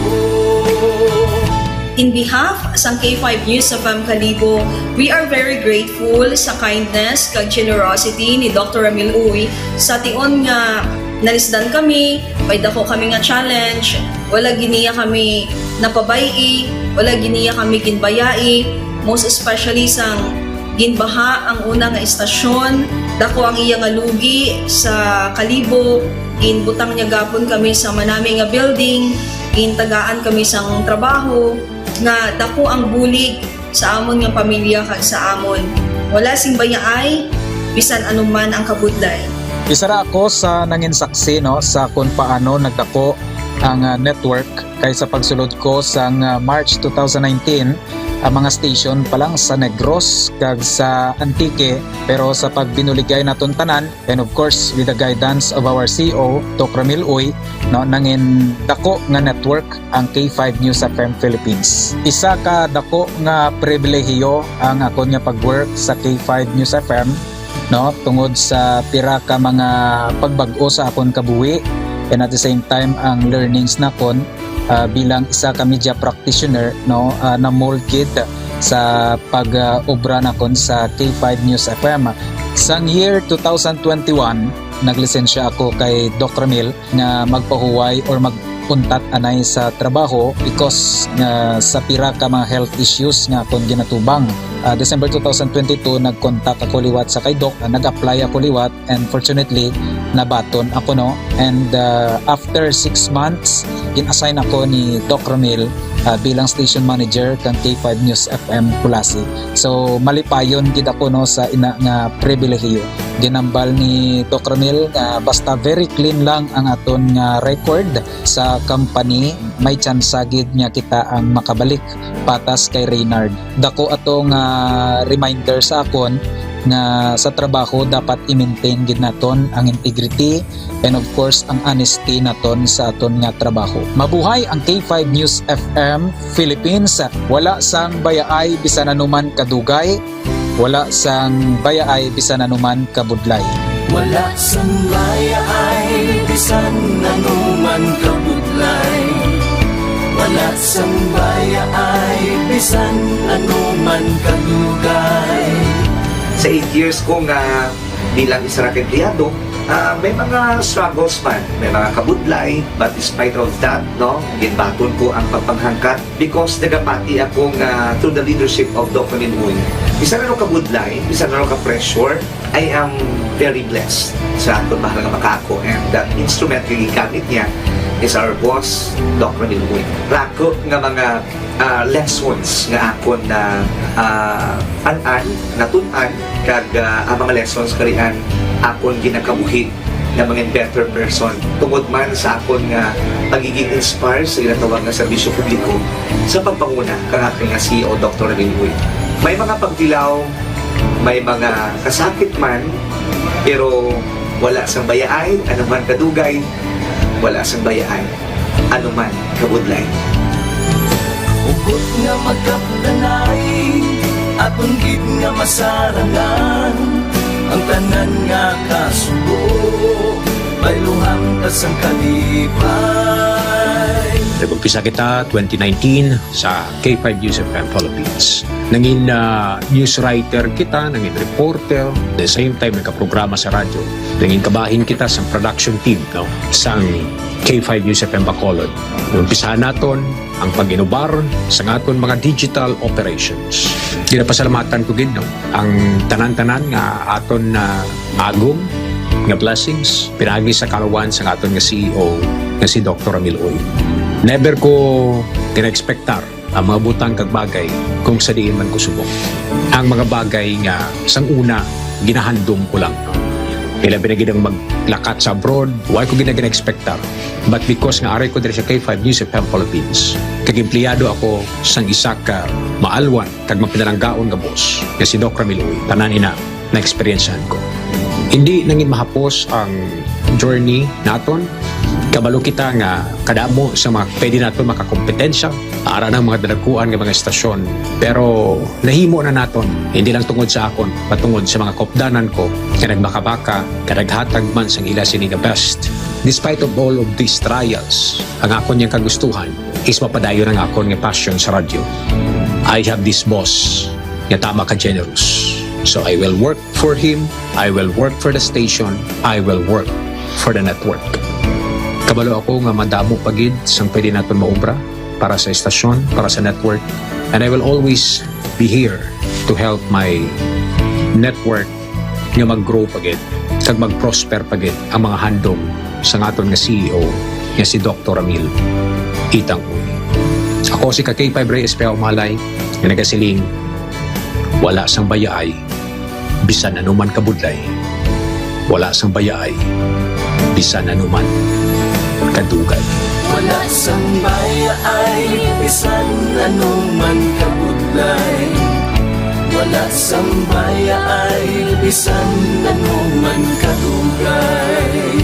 In behalf sang K five News F M Kalibo, we are very grateful sa kindness kag generosity ni Doctor Ramil Uy. Sa tion nga nalisdan kami, may dako kami nga challenge, wala gid niya kami napabay-i, wala gid niya kami ginbayai, most especially sang ginbaha ang una nga istasyon, dako ang iya nga lugi sa Kalibo, ginbutang niya gapon kami sa manami nga building, gintagaan kami sang trabaho, nga dako ang bulig sa amon nga pamilya kag sa amon. Wala sing bayaay, bisan anuman ang kabudlay. Isa ra ako sa nangin saksi, no, sa kung paano nagdako ang, ah, network kay sa pagsulod ko sang, ah, March two thousand nineteen, ang mga station pa lang sa Negros kag sa Antique, pero sa pagbinuligay naton tanan, and of course, with the guidance of our C E O, Doc Ramil Uy, no, nangin dako nga network ang K five News F M Philippines. Isa ka dako nga pribilehiyo ang akon nga pag-work sa K five News F M, no, tungod sa pira ka mga pagbag-o sa akon kabuhi, and at the same time ang learnings nakon, ah, bilang isa ka media practitioner, no, ah, na-mold gid sa pag, ah, obra nakon sa K five News F M. Sang year two thousand twenty-one, naglisensya ako kay Doc Ramil nga magpahuway or mag-untat anay sa trabaho because nga sa pira ka mga health issues nga akon ginatubang. Ah, December two thousand twenty-two, nag-contact ako liwat sa kay Doc, ah, nag-apply ako liwat, and fortunately, nabaton ako, no? And, ah, after six months, gin-assign ako ni Doc Ramil, ah, bilang station manager kang K five News F M Culasi. So, malipayon gid ako, no, sa ina nga pribilehiyo. Ginambal ni Doc Ramil nga basta very clean lang ang aton nga record sa company, may tsansa gid nga kita ang makabalik patas kay Reynard. Dako ato nga reminder sa akon nga sa trabaho dapat i-maintain gid naton ang integrity and of course ang honesty naton sa aton nga trabaho. Mabuhay ang K five News F M Philippines. Wala sang bayaay bisan anuman kadugay, wala sang bayaay bisan anuman kabudlay. Wala sang bayaay bisan anuman kabudlay. Wala sang bayaay bisan anuman kadugay. Sa eight years ko nga bilang isa ra ka empleyado, ah, may mga struggles man, may mga kabudlay, but despite of that, no, ginbaton ko ang pagpanghangkat because nagapati ako nga through the leadership of Doc Ramil Uy, bisan ano ka budlay, bisan ano ka pressure, I am very blessed sa akon mahal nga makako, and that instrument nga gigamit niya is our boss, Doc Ramil Uy. Rako nga mga, ah, lessons nga akon na, ah, an-an, natun-an, kag, ah, ang mga lessons karian akon ginakabuhi nga mga better person tungod man sa akon nga pagiging inspired sa ginatawag nga serbisyo publiko sa pagpanguna kang akon nga C E O, Doktor Ramil Uy. May mga pagtilaw, may mga kasakit man, pero wala sang bayaay, ano man kadugay, wala sang bayaay, ano man kabudlay. Hugot nga magkapdanay, aton gid nga masarangan ang tanan nga kasubo, bayluhan ta sang kalipay. Nag-umpisa kita twenty nineteen sa K five News F M Philippines. Nangin, ah, news writer kita, nangin reporter, the same time nagkaprograma sa radyo. Nangin kabahin kita sa production team, no, sang K five News F M Bacolod. Umpisahan naton ang pag-inubar sa aton mga digital operations. Ginapasalamatan ko gid, no, ang tanan-tanan nga aton na agom nga blessings pinagi sa kaluwan sa aton nga C E O nga si Doktor Ramil Uy. Never ko gina-expectar ang mga butang kag bagay kung sa diin man ko subong. Ang mga bagay nga sang una ginahandom ko lang. Ilabi na gid ang maglakat sa abroad, wala ko gid na gina-expectar. But because nga ari ko diri sa K five News F M Philippines, kag empleyado ako sang isa ka maalwan kag mapinalanggaon nga boss nga si Doc Ramil Uy, tanan ina na-eksperyensyahan ko. Hindi nangin mahapos ang journey naton. Kabalo kita nga kadamo sa mga pwede naton makakompetensya, ara ng mga dalaguan nga mga estasyon. Pero nahimo na naton, hindi lang tungod sa akon, patungod sa mga kopdanan ko nga nagbakabaka, nga naghatag man sang ila sini nga best. Despite of all of these trials, ang akon yang kagustuhan is mapadayon ang akon nga passion sa radyo. I have this boss nga tama ka generous. So I will work for him, I will work for the station, I will work for the network. Kabalo ako nga madamo pa gid sang pwede naton maobra para sa estasyon, para sa network, and I will always be here to help my network nga mag-grow pa gid kag mag-prosper pa gid ang mga handom sang aton nga C E O nga si Doktor Ramil Itang Uy. Ako si ka K five Reyes Pea Umalay nga nagasiling, wala sang bayaay bisan anuman kabudlay, wala sang bayaay bisan anuman kadugay. Wala sang bayaay bisan anuman kabudlay, wala sang bayaay bisan anuman kadugay.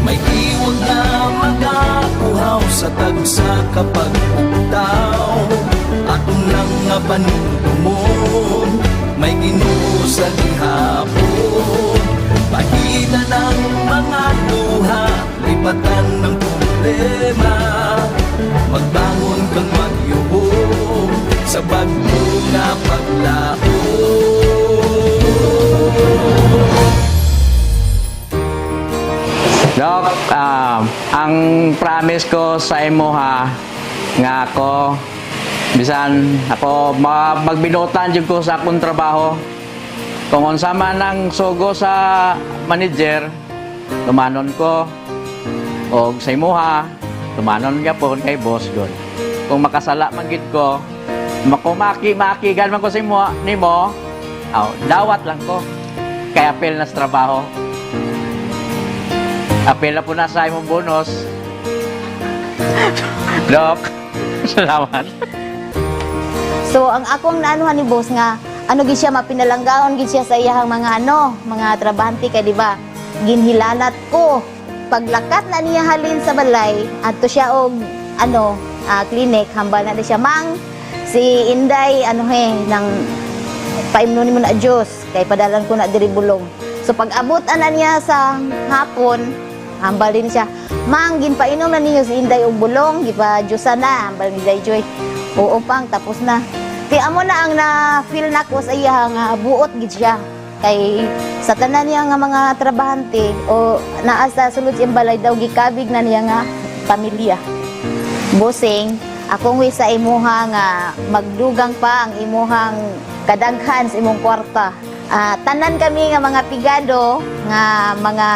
May tiwag nga magauhaw sa tagsa ka pagpugtaw. Aton lang nga panumdumon, may Ginoo sa gihapon. Pahinan ang mga luha, lipatan ang problema. Magbangon kag magyubong sa bag-o nga paglaom. Ah, ang promise ko sa imuha nga ako, bisan ako ma-, magbinuotan jud ko sa akong trabaho. Kung unsa man ang sugo sa manager, tumanon ko. Og sa imuha, tumanon gyapon kay boss gud. Kung makasala man gid ko, makumaki-makigan man ko sa imo, nimo, aw, dawat lang ko. Kay apil na sa trabaho. Apil na po na sa imong bonus. Doc, salamat. So, ang akong naanuhan ni boss nga, ano gid siya, mapinalanggaon gid siya sa iyahang mga ano, mga trabahante kay, di ba, ginhilanat ko. Paglakat na niya halin sa balay, adto siya og ano, ah, clinic, hambal na ni siya, "Mang, si Inday, ano he, nang paimnon nimo na juice, kay padalan ko na diri bulong." So pag-abot ana niya sa hapon, hambal din siya, "Mang, ginpainom na ninyo si Inday og bulong, gipa-juice na," hambal ni Day Joy. "Oo, Pang, tapos na." Kay amo na ang na-feel nako sa iya nga buot gid siya. Kay sa tanan niya nga mga trabahante o naa sa sulod sa iyang balay daw, gikabig na niya nga pamilya. Bossing, akong wish sa imuha nga magdugang pa ang imuhang kadaghan sa imong kwarta. Ah, tanan kami nga mga pigado nga mga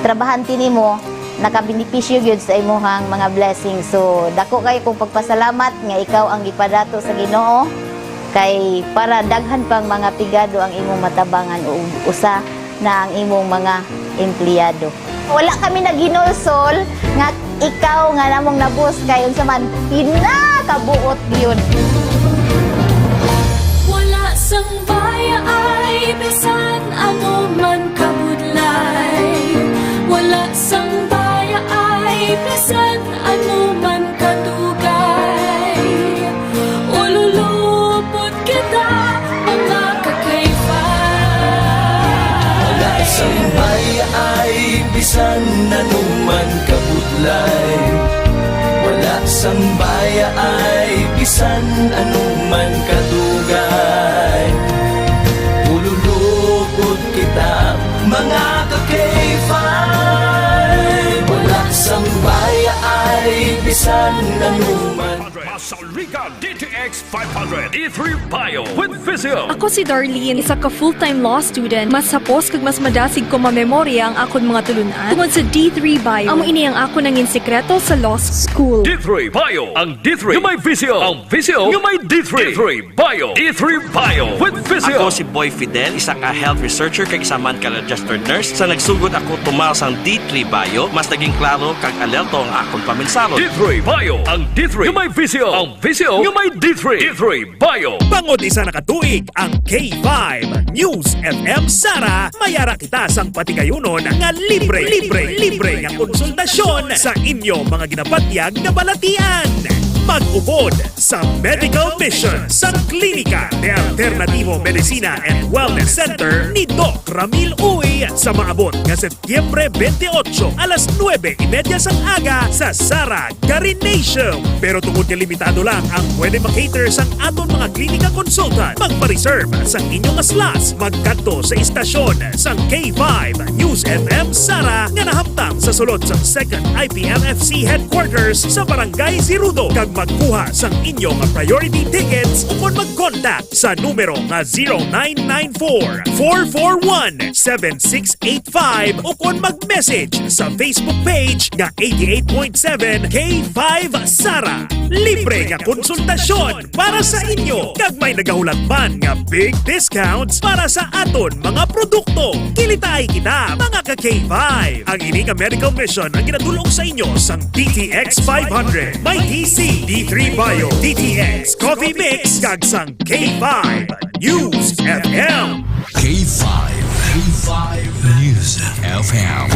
trabahante nimo, nakabenepisyo gyud sa imuhang mga blessings. So, dako kayo kong pagpasalamat nga ikaw ang gipadato sa Ginoo, kay para daghan pang mga pigado ang imong matabangan, ug usa na ang imong mga empleyado. Wala kami naghinulsol nga ikaw nga namong nabus kay unsa man pinakabuot gyud. Wala sang baya ay bisan ano man kabudlay. Wala sang baya ay bisan ano man kadugay. Ululupod kita, mga kakayfa. Wala sang baya ay bisan ano man kabudlay. Wala sang baya ay bisan ano man kadugay. Ululupod kita, mga kakayfay. Wala sang baya ay bisan ano man. Masaligan D T X five hundred, D three Bio with Vizio. Ako si Darlene, isa ka full-time law student. Mas hapos kag mas madasig ko mamemorya ang akon mga tulunan tungod sa D three Bio. Amo ini ang akon nangin sikreto sa law school. D three Bio, ang D three nga may Vizio, ang Vizio nga may D three. D three Bio, D three Bio with Vizio. Ako si Boy Fidel, isa ka health researcher kag isa man ka registered nurse. Sa nagsugod ako tumal sang D three Bio, mas naging klaro kag alerto ang akon paminsaro. D three Bio, ang D three nga may Vizio, ang Vizio nga may D three. D three Bio. Bangod isa na ka tuig ang K five News F M Sara, may ara kita sang patigayunon nga libre, libre, libre nga konsultasyon sa inyo mga ginabatyag nga balatian. Mag-upod sa Medical Mission sa Klinika de Alternativo Medicina and Wellness Center ni Doc Ramil Uy sa maabot nga Setyembre twenty-eight, alas nuebe y media sang aga sa Sara Garinatium. Pero tungod nga limitado lang ang pwede makater sang aton mga klinika consultant, magpa-reserve sang inyo nga slots, magkadto sa istasyon sang K five News F M Sara nga nahamtang sa sulod sang Second I P M F C Headquarters sa Barangay Sirudo, kag magkuha sang inyo nga priority tickets ukon mag-contact sa numero nga zero nine nine four, four four one, seven six eight five ukon mag-message sa Facebook page nga eighty-eight point seven K five Sara. Libre nga konsultasyon para sa inyo, kag may nagahulat man nga big discounts para sa aton mga produkto. Kilitaay kita, mga ka K five. Ang ini nga medical mission ang ginadul-ong sa inyo sang D T X five hundred, may D C, D three Bio, D T X, Coffee Mix, kag sang K five News F M. K five, K five News F M,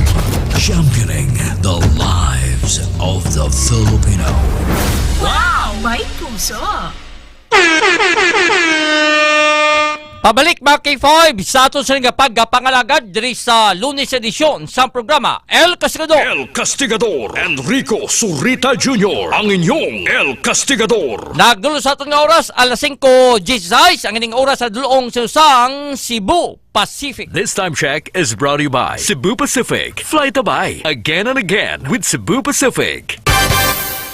championing the lives of the Filipino. Wow! May puso! Pabalik, mga K five, sa aton sa nga pagpangalagad diri sa Lunes edisyon sa programa El Castigador. El Castigador, Enrico Zurita Junior, ang inyong El Castigador. Nagdulo sa aton nga oras, alas singko dieciséis, ang ining oras sa dulong sa usang Cebu Pacific. This time check is brought to you by Cebu Pacific. Fly Tabay, again and again with Cebu Pacific.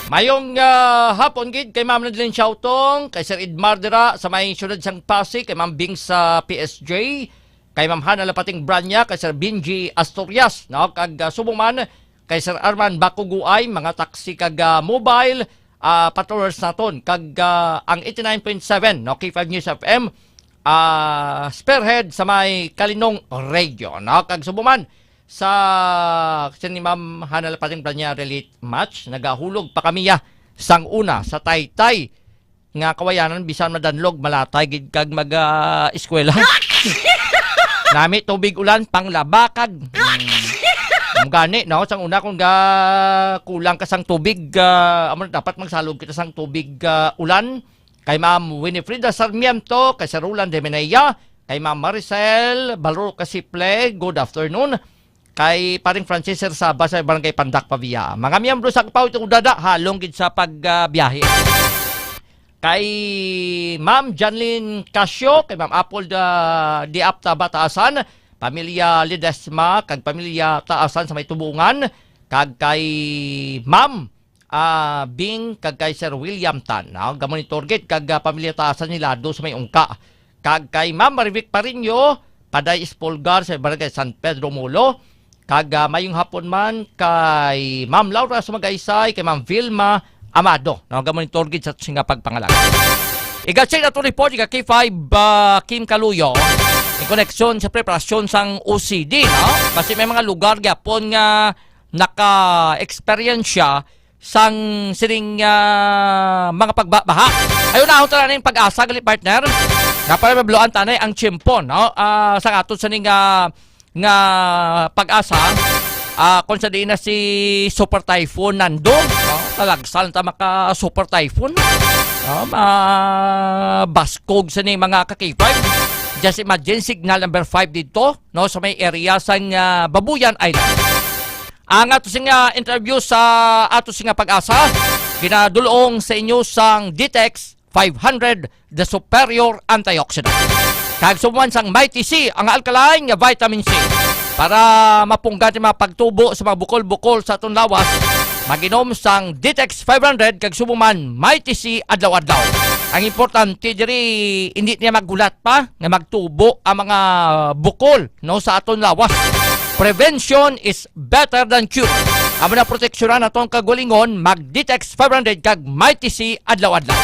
Mayong, ah, hapon gid kay Ma'am Nadlin Siautong, kay Sir Edmar dira sa may siyudad sang Pasig, kay Ma'am Bing sa P S J, kay Ma'am Hana Lapating Branya, kay Sir Benji Asturias, no? Kag, ah, subong man kay Sir Arman Bakuguay, mga taxi kag, ah, mobile, ah, patrollers naton, kag, ah, ang eighty-nine point seven, no, K five News F M, ah, spearhead sa may Kalinong Radio, no? Kag subong man sa sini Ma'am Hana Lapating Branya relate match, nagahulog pa kami ya sang una sa Taytay nga kawayanan, bisan madanlog, malatay gid kag mag, ah, eskwela. Nami tubig ulan, panglaba kag, mm, gani, no? Sang una, kung ga kulang ka sang tubig, ah, amo na, dapat magsalog kita sang tubig, ah, ulan. Kay Ma'am Winifrida Sarmiento, kay Sir Roland de Menea, kay Ma'am Maricel Balro Casiple, good afternoon. Kay Paring Francis Sir Saba sa Barangay Pandak, Pavia. Mga miyembro sa Kapaw, itong dada, halong gid sa pagbiyahe. Kay Ma'am Janlyn Casio, kay Ma'am Apple da, Diapta Bataasan, pamilya Ledesma, kag pamilya Taasan sa may Tubungan, kag kay Ma'am, ah, Bing, kag kay Sir William Tan, no? Gamon ni Torget, kag, ah, pamilya Taasan ni Lado sa may Ungka. Kag kay Ma'am Marivic Parinyo, Paday Espolgar sa Barangay San Pedro Molo, kag, ah, mayong hapon man kay Ma'am Laura Sumagaysay, kay Ma'am Vilma Amado, no, gamon ni Torgid sa singa pagpangalan. Igatsin ato report, iga K five, ah, Kim Kaluyo, in koneksyon sa preparasyon sang O C D, no? Kasi may mga lugar gyapon nga naka-experience siya sang sining, ah, mga pagbabaha. Ayun, ahon ta na ning Pag-asa, gali, partner. Nga para mabloan tanay ang tiyempo, no? Ah, sa aton sining, ah, nga Pag-asa, ah, kung sa diin na si Super Typhoon Nando, no? Talagsa lang ta maka Super Typhoon. No? Mabaskog sa ni mga ka-K five. Just imagine, signal number five dito, no? Sa may area sang, ah, Babuyan Island. Ang ato sing, ah, interview sa ato sing, ah, Pag-asa, ginadulong sa inyo sang Ditex five hundred, the superior antioxidant. Kag subong man sang Mighty C, ang alkaline nga vitamin C. Para mapunggan ni mga pagtubo sa mga bukol-bukol sa aton lawas, mag-inom sang Ditex five hundred kag subong man Mighty C adlaw-adlaw. Ang importante diri, hindi niya maghulat pa nga magtubo ang mga bukol, no, sa aton lawas. Prevention is better than cure. Amo na, proteksyonan naton kagalingon, mag Ditex five hundred kag Mighty C adlaw-adlaw.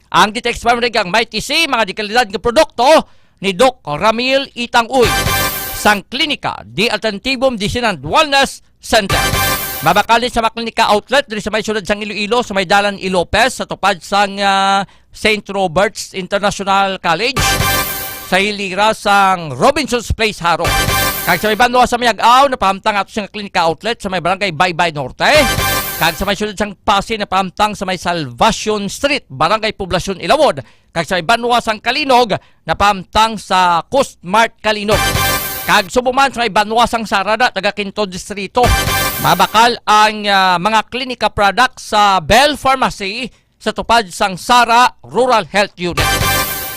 Ang Ditex five hundred kag Mighty C, mga dekalidad nga produkto ni Doc Ramil Itang Uy, sang Klinika de Alternativo Medicine and Wellness Center. Mabakal ni sa mga klinika outlet diri sa may siyudad sang Iloilo, sa may Dalan Ilopez, sa tupad sang, ah, Saint Robert's International College, sa hilira sang Robinson's Place, Jaro. Kag sa may banwa sa Miag-ao, napahamtang ato sing klinika outlet sa may Barangay Baybay Norte. Kag sa may siyudad sang Passi, napahamtang sa may Salvacion Street, Barangay Poblacion, Ilawod. Kag sa may banwa sang Calinog, napahamtang sa Coast Mart Calinog. Kag subong man sa may banwa sang Sara, taga Quinto Distrito, mabakal ang, ah, mga klinika products sa Bell Pharmacy, sa tupad sang Sara Rural Health Unit.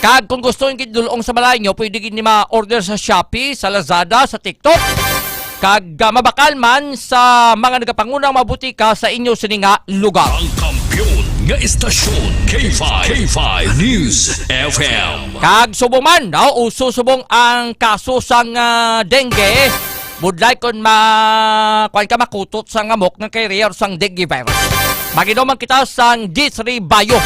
Kag kung gusto niyo gid dul-ong sa balay niyo, pwede gid ni ma-order sa Shopee, sa Lazada, sa TikTok. Kag, ah, mabakal man sa mga nagapangunang mga butika sa inyo sini nga lugar. Ang kampiyon nga istasyon, K five, K five News F M. Kag subong man, no, uso subong ang kaso sang, ah, dengue. Budlay kon ma-, kuwan ka, makutot sa ngamok nga carrier sang dengue virus. Mag-inom man kita sang D three Bio.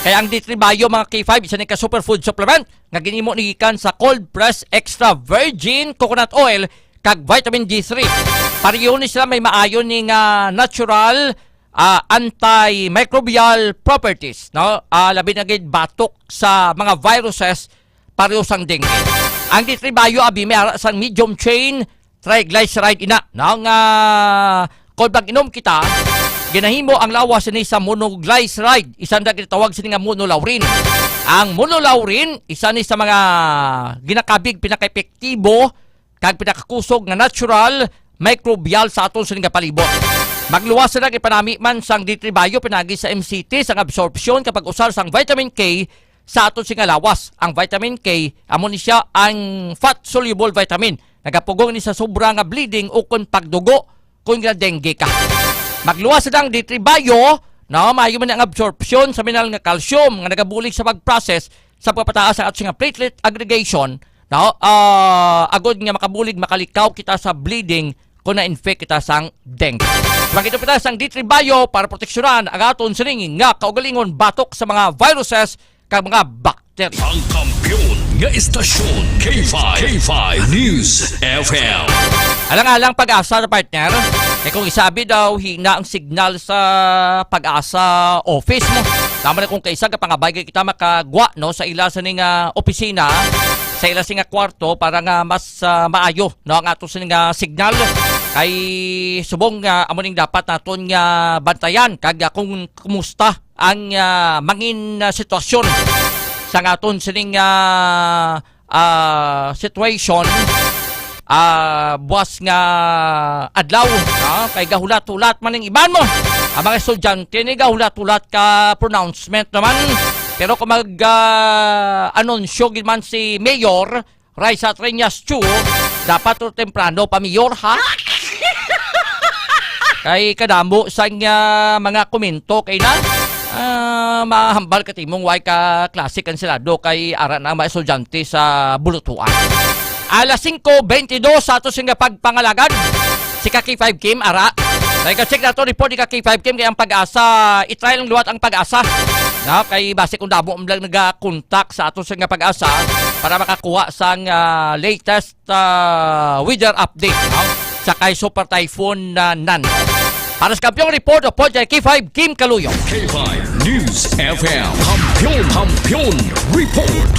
Kay ang D three Bio, mga K five, isa ni ka superfood supplement nga ginimo ni gikan sa cold press extra virgin coconut oil kag vitamin D three. Pareho ni sila may maayo ni nga natural, ah, antimicrobial properties, no? Ah, labi na gid batok sa mga viruses pareho sang dengue. Ang D three Bio abi may ara sang medium chain triglyceride ina, no, nga kon mag-inom kita, ginahimo ang lawas sini sa monoglyceride, isa na ginatawag sini nga monolaurin. Ang monolaurin, isa ni sa mga ginakabig pinakaepektibo kag pinakakusog nga natural microbial sa aton sini nga palibot. Magluwas sila ipanami man sang D three Bio pinagi sa M C T sang absorpsyon kag pag-usar sang vitamin K sa aton sini nga lawas. Ang vitamin K, amo ni siya ang fat-soluble vitamin. Nagapugong ni sa sobra nga bleeding ukon pagdugo kung nga dengue ka. Magluwas sa D three Bio, no, maayo man ang absorpsyon sa mineral nga calcium nga nagabulig sa pag-process sa pagpataas sa ato nga platelet aggregation, no, ah, agod nga makabulig, makalikaw kita sa bleeding kung na-infect kita sang dengue. Makita kita sang D three Bio para proteksyonan ang aton sining nga kaugalingon batok sa mga viruses kag mga bakterya. Ang kampiyon nga istasyon, K five, K five News F M. Alang-alang Pag-asa na, partner. Eh, kung isabi daw, hina ang signal sa Pag-asa office mo. Tama na kung kaisa ka pangabay kita makagwa, no, sa ila sa ning, ah, opisina, sa ila sini nga kwarto para nga mas, ah, maayo, no, ang ato sini nga signal. Kay subong nga amo ning dapat naton nga bantayan kag, ah, kung kumusta ang, ah, mangin, ah, sitwasyon sa aton sining, ah, ah, situation, ah, buwas nga adlaw, ah, kay gahulat-hulat man ang iban mo. Ang mga estudyante ni gahulat-hulat ka pronouncement naman. Pero kung mag, ah, anunsyo gid man si Mayor Raisa Treñas Chu, dapat to temprano pa, Mayor, ha? Kay kadamo sang, ah, mga komento kay na, ah, mahambal ka timong way ka klase kanselado kay ara na ang mga estudyante sa bulutuan. Alas singko bentidós sa ato sing pagpangalagad. Si ka K five Kim, ara. Kay ka-check nato report ni ka K five Kim kay ang Pag-asa, i-try lang liwat ang Pag-asa. Na, kay basi kung damo ang lang nagakontak sa ato sing Pag-asa para makakuha sang, ah, latest ah, weather update, no? Sa kay Super Typhoon, ah, Nan. Para sa Kampiyon Report, upod kay K five Kim Kaluyo. K five News F M. Kampiyon, Kampiyon Report.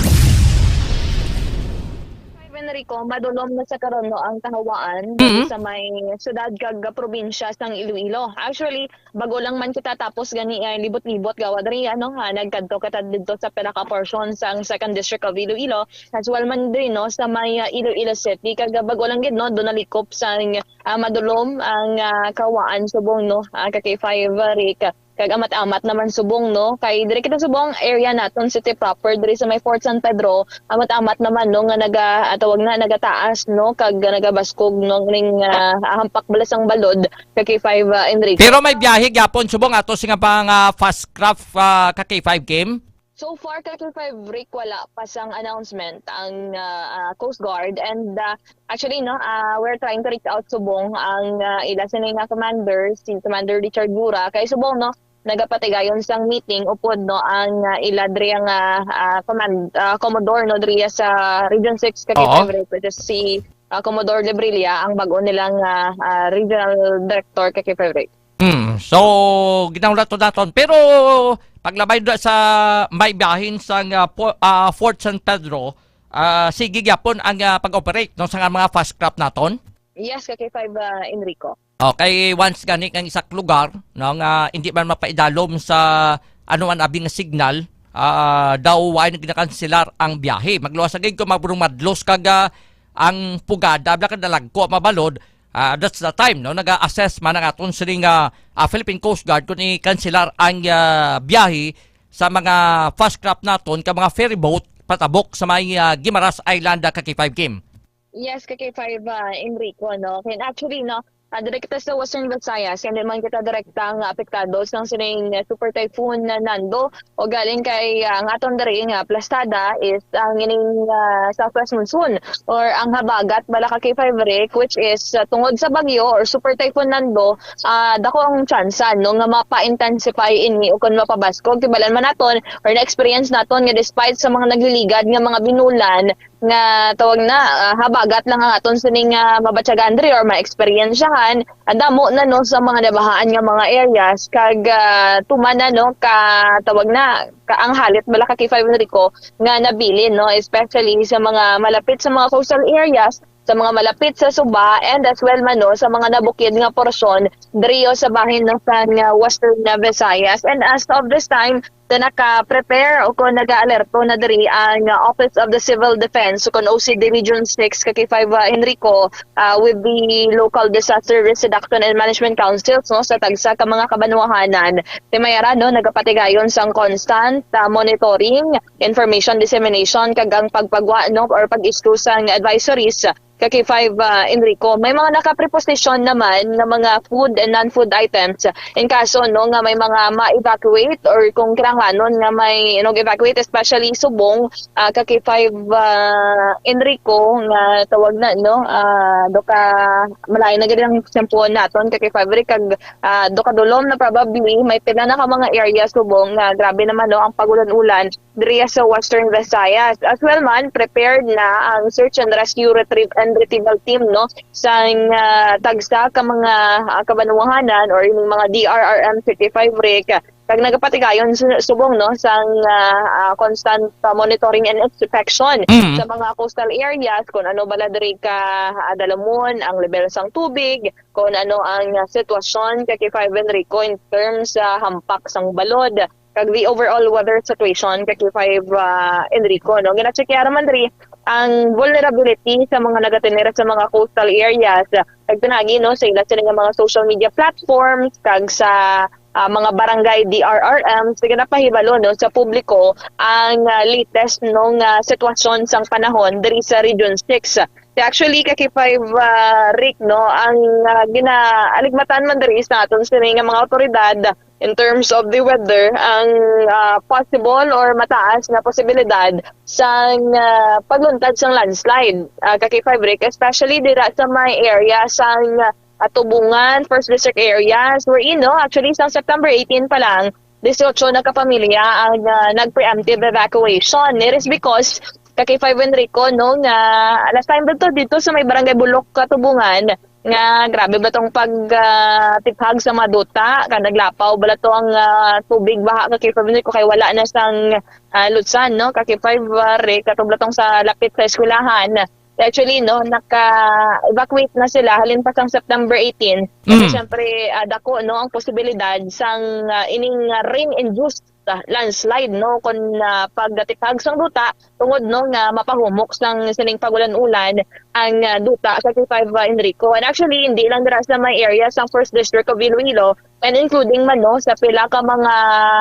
Five Enrico, madulom na sa karon, no, ang kahawaan Mhm. sa may syudad kag probinsya sang Iloilo. Actually, bag-o lang man kita tapos gani, eh, libot-libot gawa diri, ano, ha, nagkadto kita didto sa pinaka portion sang Second District of Iloilo, as well man diri, no, sa may, ah, Iloilo City. Kag, ah, bag-o lang gid, no, do nalikop sang, ah, madulom ang, ah, kawaan subong, no, ah, ka K five, ah, Rick. Kag amat-amat naman subong, no, kay diri kita subong area naton, city proper, diri sa may Fort San Pedro, amat-amat naman, no, nga naga-, ah, tawag na, nagataas, no, kag nagabaskog, no, ning, ah, hampak bala sang balod, ka K five, ah, Enrico. Pero may biyahe gyapon subong ato sing pang, ah, fast craft, ah, ka K five Kim? So far, ka K five Rick, wala pa sang announcement ang, ah, ah, Coast Guard. And, ah, actually, no, ah, we're trying to reach out subong ang, ah, ila sini nga commander, si Commander Richard Gura. Kay subong, no, nagapatigayon sang meeting upod, no, ang, ah, ila diri nga, ah, command, ah, commodore, no, diri sa Region six, ka K five Oo. Rick, which is si, ah, Commodore Lebrilla, ang bag-o nilang, ah, ah, regional director, ka K five Rick. Hmm. So, ginahulat to naton. Pero, paglabay na sa may biyahin sa nga po-, ah, Fort San Pedro, ah, sige gyapon ang, ah, pag-operate, no, sa nga mga fast craft naton? Yes, ka K five, ah, Enrico. Okay, once gani kang isa ka lugar, no, nga hindi man mapaidalom sa ano man abi nga signal, ah, daw wala na ginakanselar ang biyahe. Magluwas sa gid kung mabrumadlos kag, ah, ang pugada, bala ka nalagko, mabalod, ah, that's the time, no? Naga-assess man ang aton sining, ah, ah, Philippine Coast Guard kung i-cancelar ang, ah, biyahe sa mga fast craft naton, ka mga ferry boat, patabok sa may, ah, Guimaras Island, ah, ka K five Kim. Yes, ka K five, ah, Enrico, no? And actually, no, ah, direkta sa Western Visayas, hindi man kita direkta nga apektado sang sining Super Typhoon Nando. O galing kay, ah, ang aton diri nga plastada is ang ining, ah, southwest monsoon or ang habagat bala ka K five Rick, which is, ah, tungod sa bagyo or Super Typhoon Nando, ah, dako ang tsansa, no, nga mapa-intensify ini o kung mapabaskog. Tibalan man naton or na-experience naton nga despite sa mga nagliligad nga mga binulan, nga tawag na, ah, habagat lang ang aton sining, ah, mabatyagan diri or maeksperiensyahan. Ang damo na, no, sa mga nabahaan nga mga areas, kag, ah, tuman na, no, ka, tawag na, ka, ang halit bala ka K five Enrico nga nabilin, no, especially sa mga malapit sa mga coastal areas, sa mga malapit sa Suba, and as well man, no, sa mga nabukid nga porsyon diriyo sa bahin, no, sa, nga Western, ah, Visayas. And as of this time, So, naka-prepare o kung nag-aalerto na diri ang, uh, Office of the Civil Defense o kung O C D Region six, ka K five, uh, Enrico, uh, with the local disaster risk reduction and management councils, no, sa tagsa ka mga kabanwahanan. Ti may ara, no, nagapatigayon sang constant, uh, monitoring, information dissemination, kag ang pagpagwa, no, or pag-issue sang advisories, ka K five, uh, Enrico. May mga nakapreposisyon naman nga mga food and non-food items in kaso, no, nga may mga ma-evacuate or kung kinahanglanon nga may, you know, evacuate, especially subong, uh, ka K five, uh, Enrico, nga tawag na, no, uh, do ka malayo na gid ang tiyempo naton, ka K five Rick, kag, uh, do ka dulom na probably may pila na ka mga area subong nga grabe naman, no, ang pagulan-ulan diri sa Western Visayas. As well man, prepared na ang search and rescue retrieve and retrieval team, no, sang, ah, tagsa ka mga, ah, kabanwahanan or yung mga D R R M thirty-five Rick. Kag nagapatigayon su-, subong, no, sang, ah, ah, constant, ah, monitoring and inspection Mm. sa mga coastal areas, kung ano bala diri ka, ah, dalamon ang level sang tubig, kung ano ang, ah, sitwasyon ka K five Enrico in terms sa hampak sang balod kag the overall weather situation ka K five, ah, Enrico, no? Ginacheckyaran man diri ang vulnerability sa mga nagatinira sa mga coastal areas, kag pinagi, no, sa ila sila nga mga social media platforms kag sa, ah, mga barangay D R R M, sa ginapahibalo, no, sa publiko ang, ah, latest, no, nga sitwasyon sang panahon diri sa Region six. Kaya actually, ka K five, ah, Rick, no, ang, ah, ginaaligmatan man diri sa aton sini nga mga awtoridad in terms of the weather, ang, ah, possible or mataas nga posibilidad sang, ah, pagluntad sang landslide, ah, ka K five Rick, especially dira sa may area sang, ah, Tubungan, First District areas, wherein, no, actually, sang September eighteen pa lang, dieciocho na ka pamilya ang, ah, nag-preemptive evacuation. It is because ka K five Enrico, no, nga last time ba to dito sa may Barangay Bulok, Katubungan, nga grabe ba tong pag, ah, tiphag sa mga duta, ka naglapaw bala to ang, ah, tubig baha ka K five Enrico kay wala na sang, ah, lutsan, no, ka K five, ah, Rick, katubla tong sa lapit sa eskwelahan. Actually, no, naka-evacuate na sila halin pa sang September eighteen. Kasi Mm. syempre, ah, dako, no, ang posibilidad sang, ah, ining, ah, rain-induced, ah, landslide, no, kung, ah, pagdatiphag sang duta tungod, no, nga mapahumok sang sining pagulan-ulan ang, ah, duta sa K five, ah, Enrico. And actually, hindi lang dira sa may area sang First District of Iloilo, and including man, no, sa pila ka mga,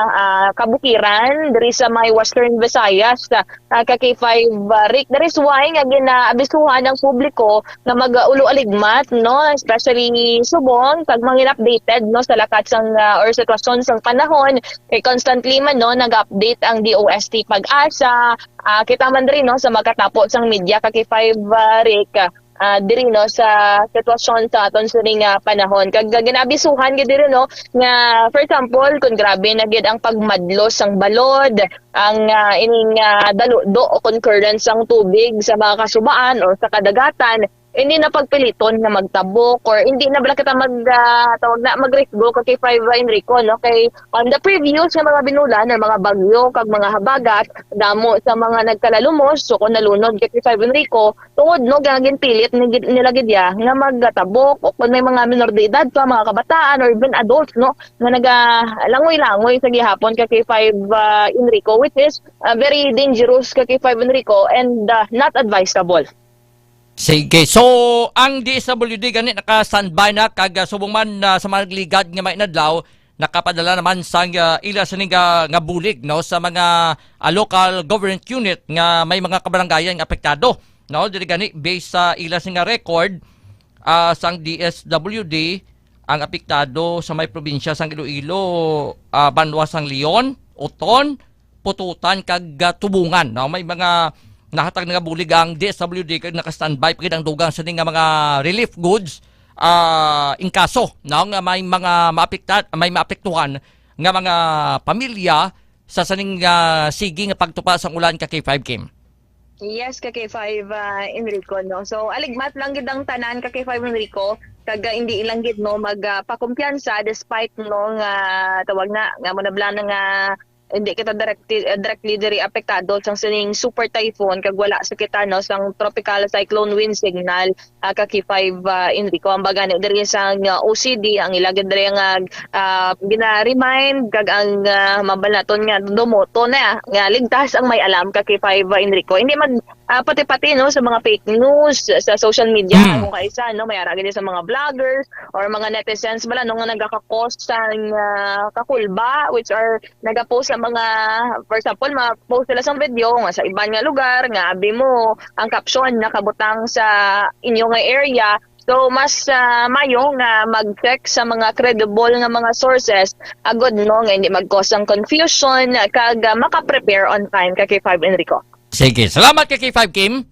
ah, kabukiran diri sa may Western Visayas, ah, ka K five, ah, Rick. That is why nga ginaabisuhan ang publiko nga mag-ulo-aligmat, no, especially subong pag mangin updated, no, sa lakat sang, ah, or sitwasyon sang panahon. Kay constantly man, no, nag-update ang D O S T PAGASA. Ah, kita man diri, no, sa magkatapo sang media ka K five, ah, Rick, ah, diri, no, sa sitwasyon sa aton sini nga panahon. Kag ginaabisuhan gid diri, no, nga, for example, kung grabe na gid ang pagmadlos sang balod, ang, ah, ining, ah, daludo o concurrence sang tubig sa mga kasubaan o sa kadagatan, hindi na pagpiliton nga magtabok or hindi na bala kita mag, ah, tawag na, magrisgo ka K five Enrico, no? Kay on the previous nga mga binulan, ang mga bagyo kag mga habagat, damo sa mga nagkalalumos, so kung nalunod ka K five Enrico, tungod, no, nga ginpilit ni-, nila gid ya nga magtabok, o kung may mga minor de edad pa, mga kabataan or even adults, no, nga nagalangoy-langoy sa gihapon ka K five, ah, Enrico, which is, ah, very dangerous ka K five Enrico and, ah, not advisable. Sige. So, ang D S W D gani naka-standby na kag, ah, subong man, ah, sa mga nagligad nga may inadlaw, nakapadala naman sang, ah, ila sini nga, nga bulig, no, sa mga, ah, local government unit nga may mga kabarangayan nga apektado, no? Diri gani, based sa ila sini nga record, ah, sang D S W D, ang apektado sa may probinsya sang Iloilo, ah, banwa sang Leon, Oton, Pututan kag, ah, Tubungan, no? May mga nahatag na nga bulig ang D S W D kag naka-standby pa gid ang dugang sini nga mga relief goods, ah, in kaso, no, nga may mga maapekta-, may maapektuhan nga mga pamilya sa sining, ah, sige nga pagtupa sang ulan ka K five Kim. Yes, ka K five, ah, Enrico, no. So, aligmat lang gid ang tanan ka K five Enrico, kag, ah, hindi lang gid, no, mag, ah, pakumpiyansa despite, no, nga tawag na nga mo na bala nga hindi kita directi-, eh, directly diri apektado sang sining super typhoon, kag wala sa kita, no, sang tropical cyclone wind signal, ah, ka K five, ah, Enrico. Ang bagani diri sang, ah, O C D, ang ila gid diri nga, ah, gina-remind, kag ang, ah, mabal naton nga dumoto na, nga ligtas ang may alam ka K five, ah, Enrico. Hindi mag, ah, pati-pati, no, sa mga fake news sa social media, Mm. kung kaisa, no, may ara gid sa mga vloggers or mga netizens bala, no, nga nagaka-cause sang, ah, kakulba, which are nagapost sa mga, for example, ma-post sila sa video nga sa iban nga lugar nga abi mo ang caption nakabutang sa inyo nga area. So, mas, ah, mayo nga mag-check sa mga credible nga mga sources agud, no, nga hindi mag-cause ang confusion kag, ah, maka-prepare on time ka K five Enrico. Sige, salamat ka K five Kim.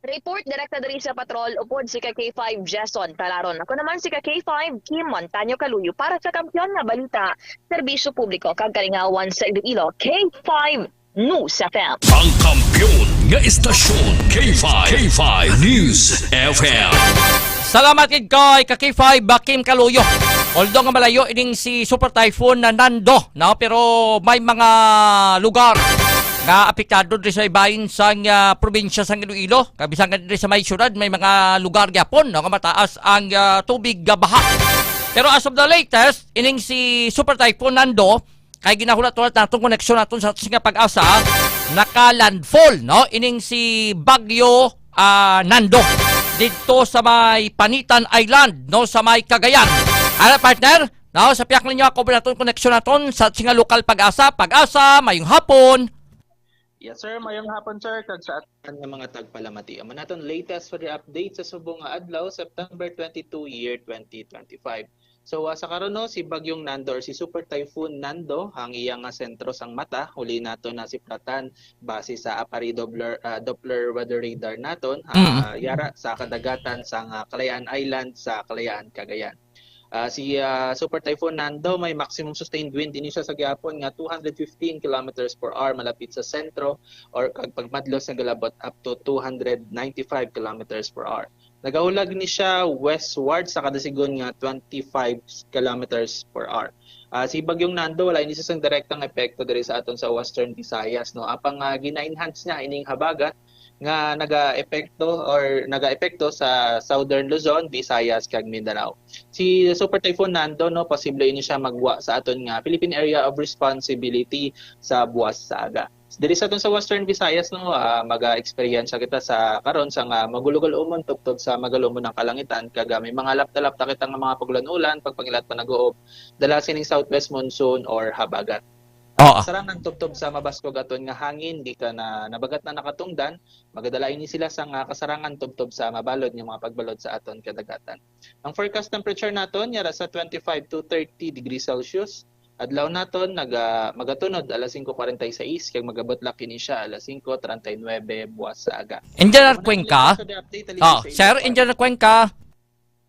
Report direkta diri sa Patrol, upod si ka K five Jason Talaron. Ako naman si ka K five Kim Montaño Kaluyo para sa Kampiyon nga Balita, Serbisyo Publiko kag Kalingawan sa Iloilo, K five News F M. Ang kampiyon nga istasyon, K five, K five News F M. Salamat gid kay ka K five, Kim Kaluyo. Although nga malayo ining si Super Typhoon na Nando, no? Pero may mga lugar nga apektado diri sa ibahin sang, ah, probinsya sang Iloilo. Kag bisan nga diri sa may syudad, may mga lugar gyapon, no, nga mataas ang, ah, tubig nga baha. Pero as of the latest, ining si Super Typhoon Nando, kay ginahulat-hulat naton, koneksyon naton sa aton nga Pag-asa, naka-landfall, no, ining si Bagyo, ah, Nando didto sa may Panitan Island, no, sa may Cagayan. Ano, partner? No, sa pihak ninyo, ako ba naton, koneksyon naton sa aton nga lokal Pag-asa. Pag-asa, mayong hapon. Yes, sir. Mayong hapon, sir, kag sa aton nga mga tagpalamati. Amo naton latest weather update sa subong nga adlaw, September twenty-two, year twenty twenty-five. So, ah, sa karon, no, si Bagyong Nando or si Super Typhoon Nando ang iya nga sentro sang mata. Huli nato na siplatan base sa APARI Doppler, ah, Doppler weather radar naton, Mm. ah, yara sa kadagatan sang, ah, Kalayaan Island sa Kalayaan, Cagayan. Ah, si, ah, Super Typhoon Nando may maximum sustained wind ini siya sa gihapon nga two hundred fifteen kilometers per hour malapit sa sentro, or kag pagmadlos nagalabot up to two hundred ninety-five kilometers per hour. Nagahulag ni siya westward sa kada sigon nga twenty-five kilometers per hour. Ah, si Bagyong Nando, wala ini siya sang direktang epekto diri sa aton sa Western Visayas, no? Apang, ah, gina-enhance niya ining habagat nga nagaepekto or nagaepekto sa Southern Luzon, Visayas, kag Mindanao. Si Super Typhoon Nando, no, posible ini siya magwa sa aton nga Philippine Area of Responsibility sa buwas sa aga. Diri sa aton sa Western Visayas, no, ah, maga-eksperyensya kita sa karon sa nga magulugol umon tubtob sa magalumon ang kalangitan, kag, ah, may mga lapta-lapta kita nga mga pagulan-ulan, pagpangilat pa nag-uob, dala sining southwest monsoon or habagat. Oo. Kasarangan tubtob sa mabaskog aton nga hangin, di ka na nabagat na nakatungdan, magadala ini sila sa nga kasarangan tubtob sa mabalod nga mga pagbalod sa aton kadagatan. Ang forecast temperature naton yara sa twenty-five to thirty degrees Celsius. Adlaw naton naga-, magatunod alas singko kwarenta y seis kag magabutlak kini siya alas singko treinta y nuebe buwas sa aga. Engineer Ako na Cuenca? Ang latest update, Oh, sa sir, Engineer Cuenca.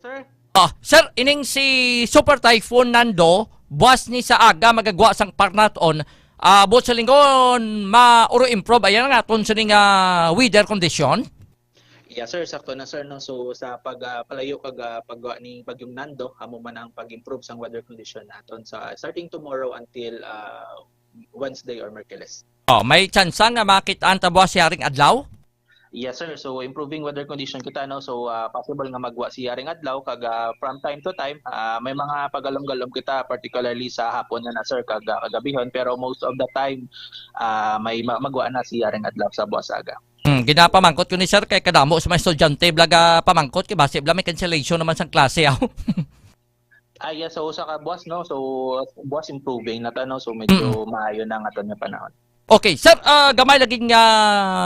Sir? Ah, sir, ining si Super Typhoon Nando, buwas ni sa aga magagwa sang parnaton, ah, buot sa linggo, ma-uro improve. Ayan nga, aton sining, ah, weather condition. Yes, sir. Sakto na, sir, no? So, sa pag, ah, palayo kag, ah, pagwa ni Bagyong Nando, amo man ang pag-improve sang weather condition naton sa starting tomorrow until, ah, Wednesday or Merkules. Oh, may tsansa nga makit-an ta buwas siyaring adlaw? Yes, sir. So, improving weather condition kita, no? So, ah, possible nga magwa siyaring adlaw, kag, ah, from time to time, ah, may mga pagalom-galom kita, particularly sa hapon na na, sir, kag, ah, kagabihon, pero most of the time, ah, may ma-, magwa na siyaring adlaw sa buwas aga. Hmm, ginapamangkot ko ni sir kay kadamo sa mga estudyante bala ga pamangkot kay basi bala may cancellation naman sang klase, aw. Ah, yes, so sa kabuwas, no? So, buwas improving na ta, no? So, medyo Mm. maayo na ang aton nga panahon. Okay, sir, ah, gamay lagi nga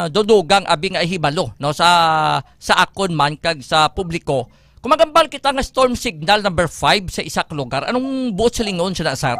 dudugang abi nga ihibalo, no, sa, sa akon man kag sa publiko. Kung magambal kita nga storm signal number five sa isa ka lugar, anong buot silingon siya na, sir?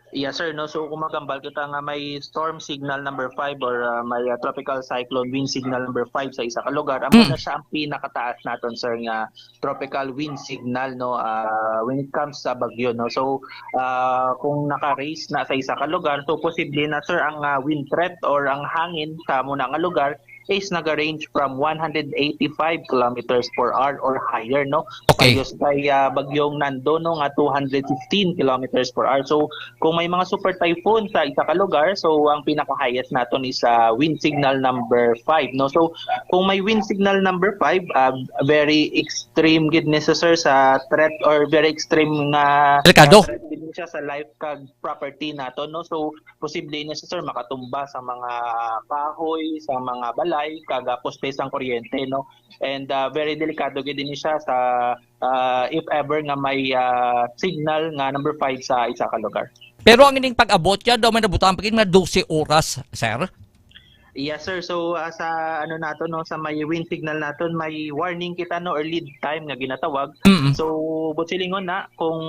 Yes, sir, no? So, kung magambal kita nga may storm signal number five or, ah, may, ah, tropical cyclone wind signal number five sa isa ka lugar, amo Mm. na siya ang pinakataas naton, sir, nga tropical wind signal, no, ah, when it comes sa bagyo, no? So, ah, kung naka-raise na sa isa ka lugar, so posible na, sir, ang, ah, wind threat or ang hangin sa muna nga lugar is naga-range from one hundred eighty-five kilometers per hour or higher, no? Okay. Pagos kay, ah, Bagyong Nando, no, nga two hundred fifteen kilometers per hour. So, kung may mga super typhoon sa isa ka lugar, so ang pinaka-highest naton is, ah, wind signal number five, no? So, kung may wind signal number five, ah, very extreme gid ni siya, sir, sa threat or very extreme nga Delikado. Threat gid ni siya sa life kag property naton, no? So, posible ni siya, sir, makatumba sa mga kahoy, sa mga balay, kag, ah, poste sang kuryente, no? And, ah, very delikado gid ni siya sa, ah, if ever nga may, ah, signal nga number five sa isa ka lugar. Pero ang ining pag-abot niya daw may nabutang pa gid nga dose oras, sir? Yes, sir. So, ah, sa ano nato, no, sa may wind signal naton, may warning kita, no, or lead time nga ginatawag. Mm-mm. So, buot silingon na kung,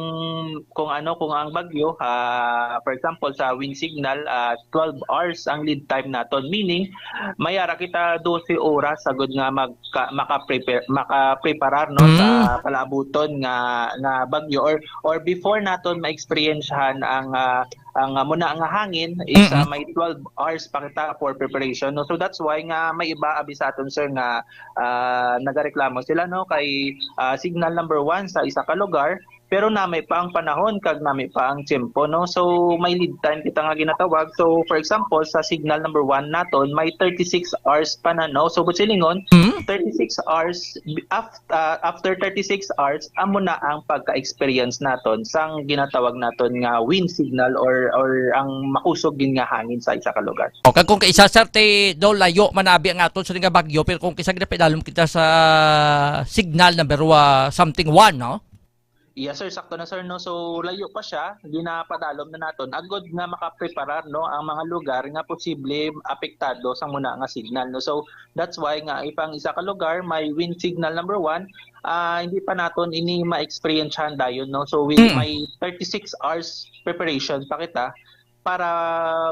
kung ano, kung ang bagyo, ah, for example, sa wind signal, ah, twelve hours ang lead time naton. Meaning, may ara kita dose oras sagod nga magka-, maka-prepare, makapreparar, no, sa Mm. palaabuton nga, nga bagyo, or, or before naton ma-experiencehan ang, ah, ang, ah, muna nga hangin is, ah, Mm-mm. may twelve hours pa kita for preparation, no? So that's why nga may iba abi sa aton, sir, nga, ah, nagareklamo sila, no, kay, ah, signal number one sa isa ka lugar, pero nami pa ang panahon kag nami pa ang tiyempo, no? So may lead time kita nga ginatawag. So for example, sa signal number one naton, may thirty-six hours pa na, no? So buot silingon, Mm. thirty-six hours af-, ah, after thirty-six hours, amo na ang pagka-experience naton sang ginatawag naton nga wind signal or, or ang makusog gid nga hangin sa isa ka lugar. O, kag kung kaisa, sir, ti, daw layo man abi ang aton sa nga bagyo, pero kung kisa ginapadalom kita sa signal number wa-, something one, no? Yes, sir. Sakto na, sir, no? So, layo pa siya, ginapadalom na naton. Agod nga makapreparar, no, ang mga lugar nga posible apektado sang muna nga signal, no? So, that's why nga, if ang isa ka lugar may wind signal number one, ah, hindi pa naton ini ma-experiencehan dayon, no? So, we, Mm. may thirty-six hours preparation pa kita para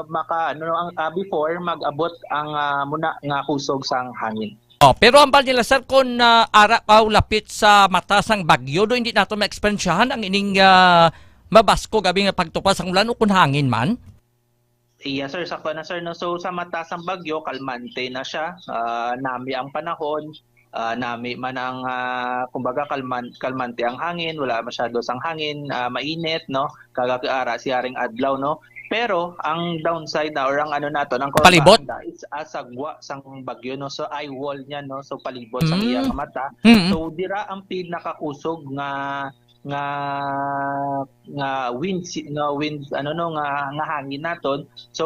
maka, ano, ang, ah, before mag-abot ang, ah, muna nga kusog sang hangin. Oh, pero ang bal nila, sir, kung, ah, ara pa lapit sa mata sang bagyo, do hindi nato ma-eksperyensyahan ang ining, ah, mabaskog abi nga pagtupa sang ulan o kung hangin man? Yes, sir. Sakto na, sir, no? So, sa mata sang bagyo, kalmante na siya. Ah, nami ang panahon. Ah, nami man ang, ah, kumbaga, kalman-, kalmante ang hangin. Wala masyado sang hangin. Ah, mainit, no? Kag ara siya ring adlaw, no? Pero ang downside na, or ang ano naton, ang Palibot? Kurba is, ah, sagwa sang bagyo, no? So, eye wall niya, no? So, palibot sa Mm. iya nga mata. Mm. So, dira ang pinakakusog nga, nga, nga wind si-, nga wind, ano, no, nga, nga hangin naton. So,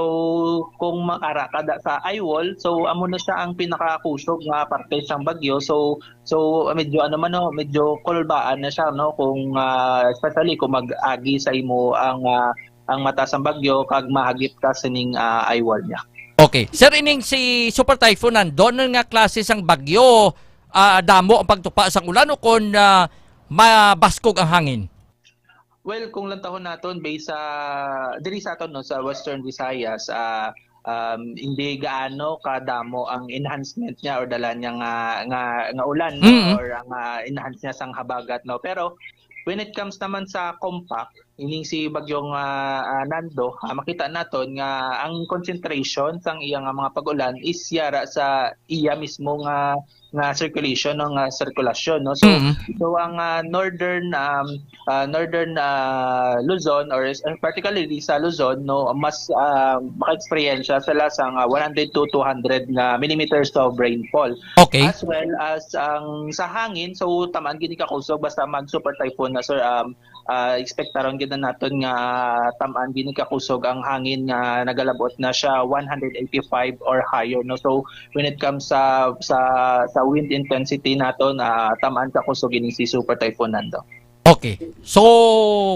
kung makara ka da sa eye wall, so amo na siya ang pinakakusog nga parte sang bagyo. So, so medyo, ano man, no, medyo kulbaan na siya, no, kung, ah, especially kung mag-agi sa imo ang, ah, ang mata sang bagyo kag mahagip ka sining, ah, eye wall niya. Okay. Sir, ining si Super Typhoon Nando, ano nga klase sang bagyo, ah, damo ang pagtupa sang ulan o kon, ah, mabaskog ang hangin? Well, kung lantahon naton based sa diri sa aton, no, sa Western Visayas, ah, um, hindi gaano kadamo ang enhancement niya or dala niya nga, nga, nga ulan, no, Mm. or ang, ah, enhance niya sang habagat, no. Pero when it comes naman sa compact, ining si Bagyong, ah, ah, Nando, ah, makita naton nga ang concentration sang iya nga mga pag-ulan is yara sa iya mismo nga, nga circulation, no, nga sirkulasyon, no. So, Mm. so ang, ah, northern, um, ah, northern, ah, Luzon or s-, particularly sa Luzon, no, mas, ah, maka-eksperyensya sila sang, ah, one hundred to two hundred nga millimeters of rainfall. Okay. As well as ang sa hangin, so tamaan gid ni kakusog basta mag super typhoon na, sir, um, ah, ekspektaron gid na naton nga tamaan gid ni kakusog ang hangin nga nagalabot na siya one hundred eighty-five or higher, no? So, when it comes sa, sa, sa wind intensity naton, ah, tamaan kakusog ini si Super Typhoon Nando. Okay. So,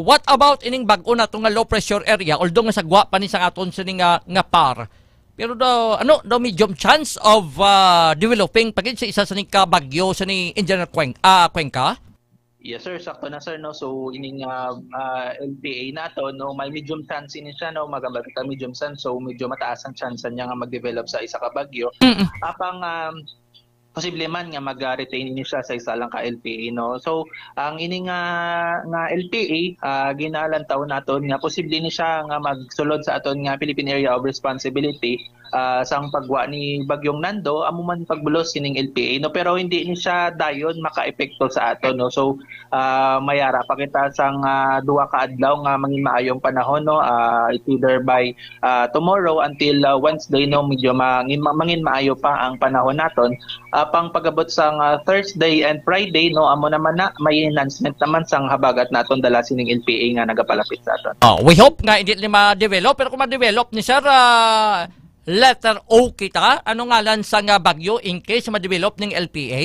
what about ining bag-o nato nga low pressure area? Although nga sagwa pa ni sa aton sini nga, nga par, pero daw, ano, daw medium chance of, ah, developing pa gid sa isa sa ni ka bagyo sa ni Engineer Cueng-, ah, Cuenca? Yes, sir. Sakto na, sir, no? So, ining, ah, ah, L P A nato, no, may medium chance ini siya, no? Magambag ka medium chance, so medyo mataas ang chance niya nga mag-develop sa isa ka bagyo. Mm. Apang, um, posible man nga mag-retain ini siya sa isa lang ka L P A, no? So, ang ini nga, nga L P A, ah, ginalantaw naton nga posible ni siya nga magsulod sa aton nga Philippine Area of Responsibility ah, sang pagwa ni Bagyong Nando, amo man pagbulos sining L P A, no? Pero hindi ni siya dayon makaepekto sa aton, no? So, ah, mayara pa kita sang, ah, duha ka adlaw nga mangin maayong panahon, no? Ah, it's either by, ah, tomorrow until, ah, Wednesday, no? Medyo mangin, mangin maayo pa ang panahon naton. Ah, pang pagabot sang, ah, Thursday and Friday, no? Amo naman na, may enhancement naman sang habagat naton dala sining L P A nga nagapalapit sa aton. Oh, we hope nga hindi ni ma-develop, pero kung ma-develop ni sir, ah, letter O kita, ano ngalan sang, ah, bagyo in case ma-develop ning L P A?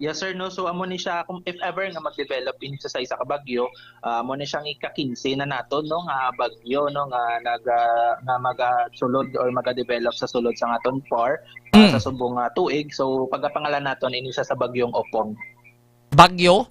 Yes, sir, no. So, amo ni siya, kung if ever nga mag-develop ini siya sa isa ka bagyo, ah, amo ni siyang ika-kinse na naton, no, nga bagyo, no, nga nag, ah, nga magasulod or magadevelop sa sulod sa aton par, ah, Mm. sa subong nga tuig. So, pagapangalan naton ini siya sa Bagyong Opong. Bagyo?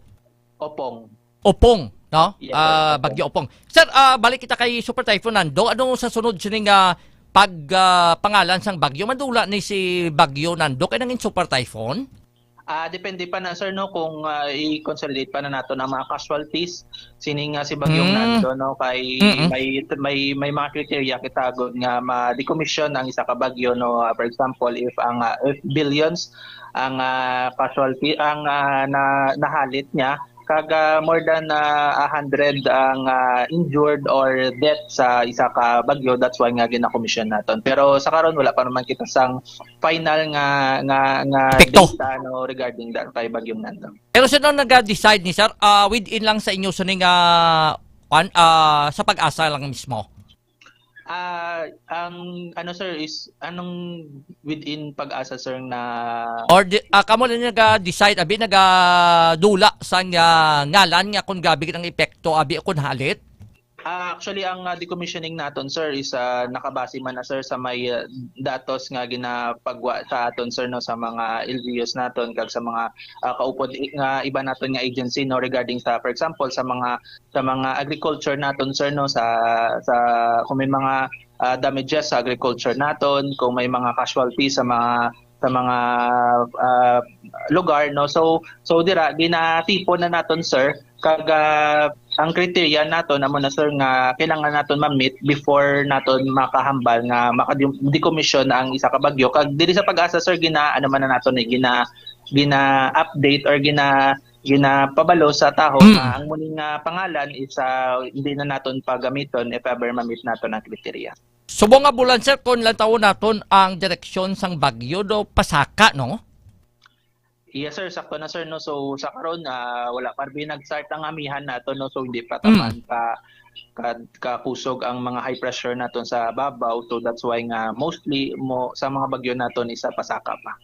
Opong. Opong, no? Yes, sir. Ah, Opong. Bagyo Opong. Sir, ah, balik kita kay Super Typhoon Nando. Ano sa sunod sini nga pag, ah, pangalan sang bagyo? Madula ni si Bagyo Nando kay nangin Super Typhoon? Ah, depende pa na, sir, no, kung, ah, i-consolidate pa na naton ang mga casualties. Sining, ah, si Bagyong Mm. Nando, no, kay Mm-mm. may, may, may mga criteria kita gud nga ma-decommission ang isa ka bagyo, no. Ah, for example, if ang, ah, if billions ang, ah, casualty, ang, ah, na, nahalit niya, kag, ah, more than, ah, a hundred ang, ah, injured or death sa isa ka bagyo. That's why nga gina-commission naton. Pero sa karon, wala pa naman kita sang final nga, nga, nga Epekto. Data, no, regarding that kay Bagyong Nando. Pero sino naga-decide ni sir? Ah, within lang sa inyo sini nga, kuan, ah, sa PAGASA lang mismo? Ah, ang ano, sir, is anong within PAGASA, sir, na Or di, ah, kamo lang naga-decide, abi, nagadula sang, ah, ngalan nga kung grabe ang epekto, abi, kung halit? Ah, actually, ang, ah, decommissioning naton, sir, is, ah, nakabase man na, sir, sa may, ah, datos nga ginapagwa sa aton, sir, no, sa mga L G Us naton kag sa mga, ah, kaupod i-, nga iba naton nga agency, no, regarding sa, for example, sa mga, sa mga agriculture naton, sir, no, sa, sa kung may mga, ah, damages sa agriculture naton, kung may mga casualties sa mga, sa mga, ah, lugar, no. So, so dira ginatipon na naton, sir, kag, ah, ang criteria naton amo na, sir, nga kailangan naton ma-meet before naton makahambal nga maka-decommission ang isa ka bagyo. Kag diri sa PAGASA, sir, gina, ano man na naton, eh, gina, gina-update or gina, ginapabalo sa tawo Mm. nga ang muning, ah, pangalan is, ah, hindi na naton pagamiton if ever ma-meet naton ang criteria. Subong nga bulan, sir, kung lantawon naton ang direksyon sang bagyo do pasaka, no? Yes, sir, sakto na, sir, no. So, sa karon, ah, wala pa rin nag-start ang amihan nato, no. So, hindi pa Mm. taman ka, ka, kakusog ang mga high pressure naton sa babaw. So, that's why nga mostly mo sa mga bagyo naton is sa pasaka pa.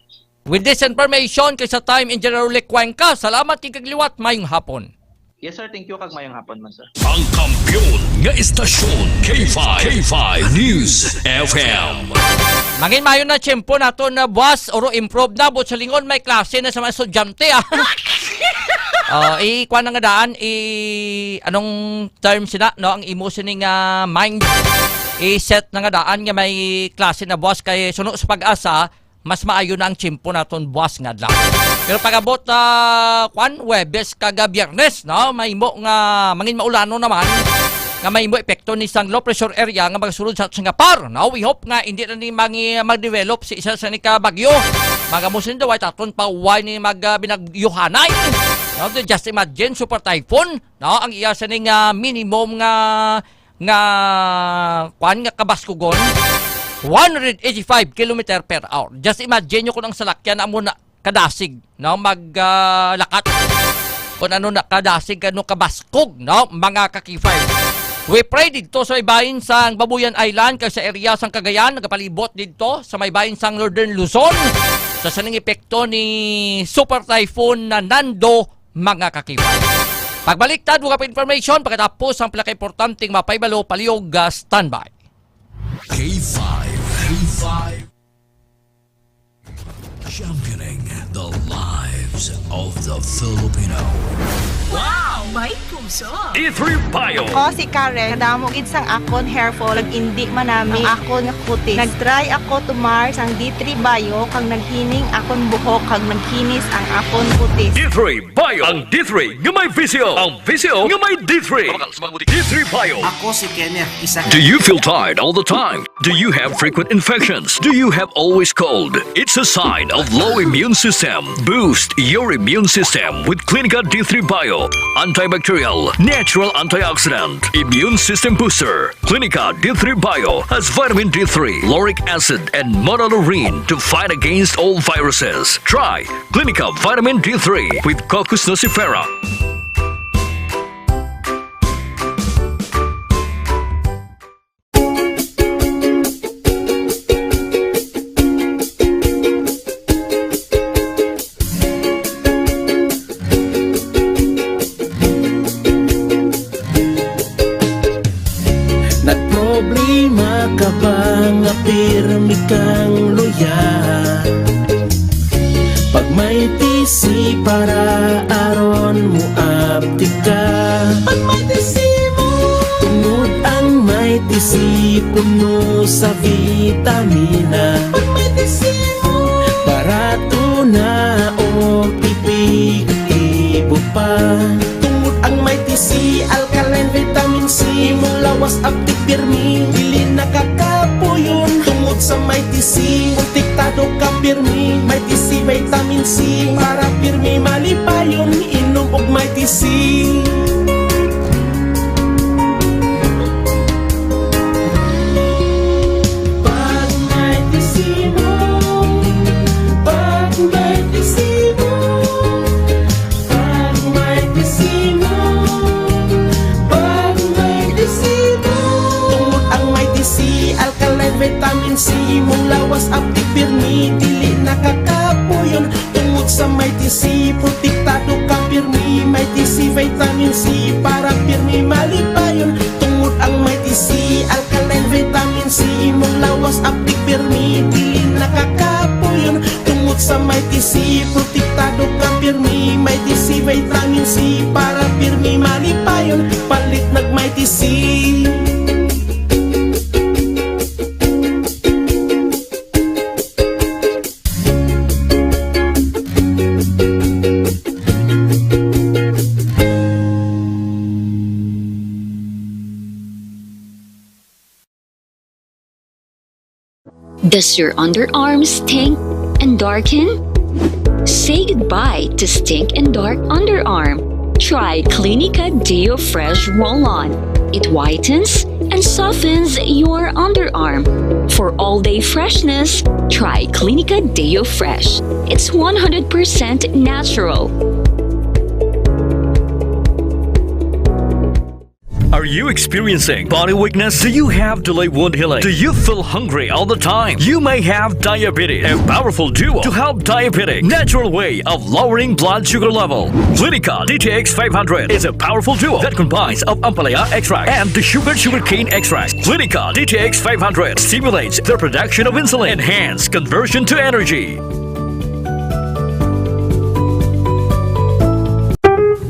With this information, kay sa time, Engineer Rolly Cuenca, salamat kay kagliwat, mayong hapon. Yes, sir. Thank you, kag mayong hapon man, sir. Ang kampiyon nga istasyon, K five, K five News F M. Mangin mayo na tiyempo nato na buwas, oro improve na, but sa lingon may klase na sa mga estudyante, ah. Oh, i-kuan na nga daan, i-, anong term sina, no? Ang imo sining, ah, mind, i-set na nga daan nga may klase na buwas kay suno sa PAGASA, mas maayo na ang tiyempo naton buwas nga adlaw. Pero pag-abot, ah, kwan, Huwebes kag, ah, Biyernes, no? Mahimo nga mangin maulano naman nga mahimo epekto ni sang low pressure area nga magasulod sa aton nga par, no? We hope nga hindi na ni mangi-, mag-develop si isa sa ni ka bagyo. Magamusin daw ay taton pa way ni mag, ah, binagyuhanay. No? Just imagine, super typhoon, no? Ang iya sa ni nga minimum nga nga, kwan, nga kabaskugon, one hundred eighty-five kilometer per hour. Just imagine nyo kung ang salakyan amo na kadasig, no? Mag, ah, lakat. Kung ano na kadasig, ano kabaskog, no? Mga ka-K five. We pray didto sa may bahin sang Babuyan Island, kag sa area sang Cagayan, nagapalibot didto sa may bahin sang Northern Luzon, sa sining epekto ni Super Typhoon Nando, mga ka-K five. Pagbaliktad, mga information, pagkatapos ang pinakaimportanteng mapahibalo, palihog, ah, standby. K five, K five. Championing the lives of the Filipino. Wow! May puso! D three Bio. Ako si Karen. Kadamo gid sang akon hair fall, nag-indi man nami ang akon nga kutis. Nag-try ako tumar sang D three Bio, kag naghining akon buhok, kag nagkinis ang akon kutis. D three Bio. Ang D three nga may visyo. Ang visyo nga may D three. D three Bio. Ako si Kenneth, isa ka Do you feel tired all the time? Do you have frequent infections? Do you have always cold? It's a sign of low immune system. Boost your immune system with Clinica D three Bio. Antibacterial, natural antioxidant, immune system booster. Clinica D three Bio has vitamin D three, lauric acid, and monolaurin to fight against all viruses. Try Clinica Vitamin D three with Cocos nucifera. Nagproblema ka ba nga pirmi kang luya? Pag may T C para aron moaptik ka. Pag may T C mo. Tungod ang may T C puno sa vitamina. Pag may T C mo. Barato na o epektibo pa. Tungod ang may T C, alkaline vitamin C, imong lawas aptik pirmi, dili nakakapuyon. Tungod sa may T C, protektado ka pirmi. May T C vitamin C, para pirmi malipayon, inom og may T C. Pag may T C mo, pag may T C mo, pag may T C mo, pag may T C mo. Tungod ang may T C, alkaline vitamin C, imong lawas aptik pirmi, dili nakakapuyon. Tungod sa may T C, protektado ka pirmi. May T C vitamin C, para pirmi malipayon. Tungod ang may T C, alkaline vitamin C, imong lawas aptik pirmi, dili nakakapuyon. Tungod sa may T C, protektado ka pirmi. May T C vitamin C, para pirmi malipayon. Palit nag may T C. Does your underarm stink and darken? Say goodbye to stink and dark underarm. Try Clinica Deo Fresh Roll-On. It whitens and softens your underarm. For all-day freshness, try Clinica Deo Fresh. It's one hundred percent natural. Are you experiencing body weakness? Do you have delayed wound healing? Do you feel hungry all the time? You may have diabetes. A powerful duo to help diabetic natural way of lowering blood sugar level. Clinica D T X five hundred is a powerful duo that combines of ampalaya extract and the sugar sugarcane extract. Clinica D T X five hundred stimulates the production of insulin, enhance conversion to energy.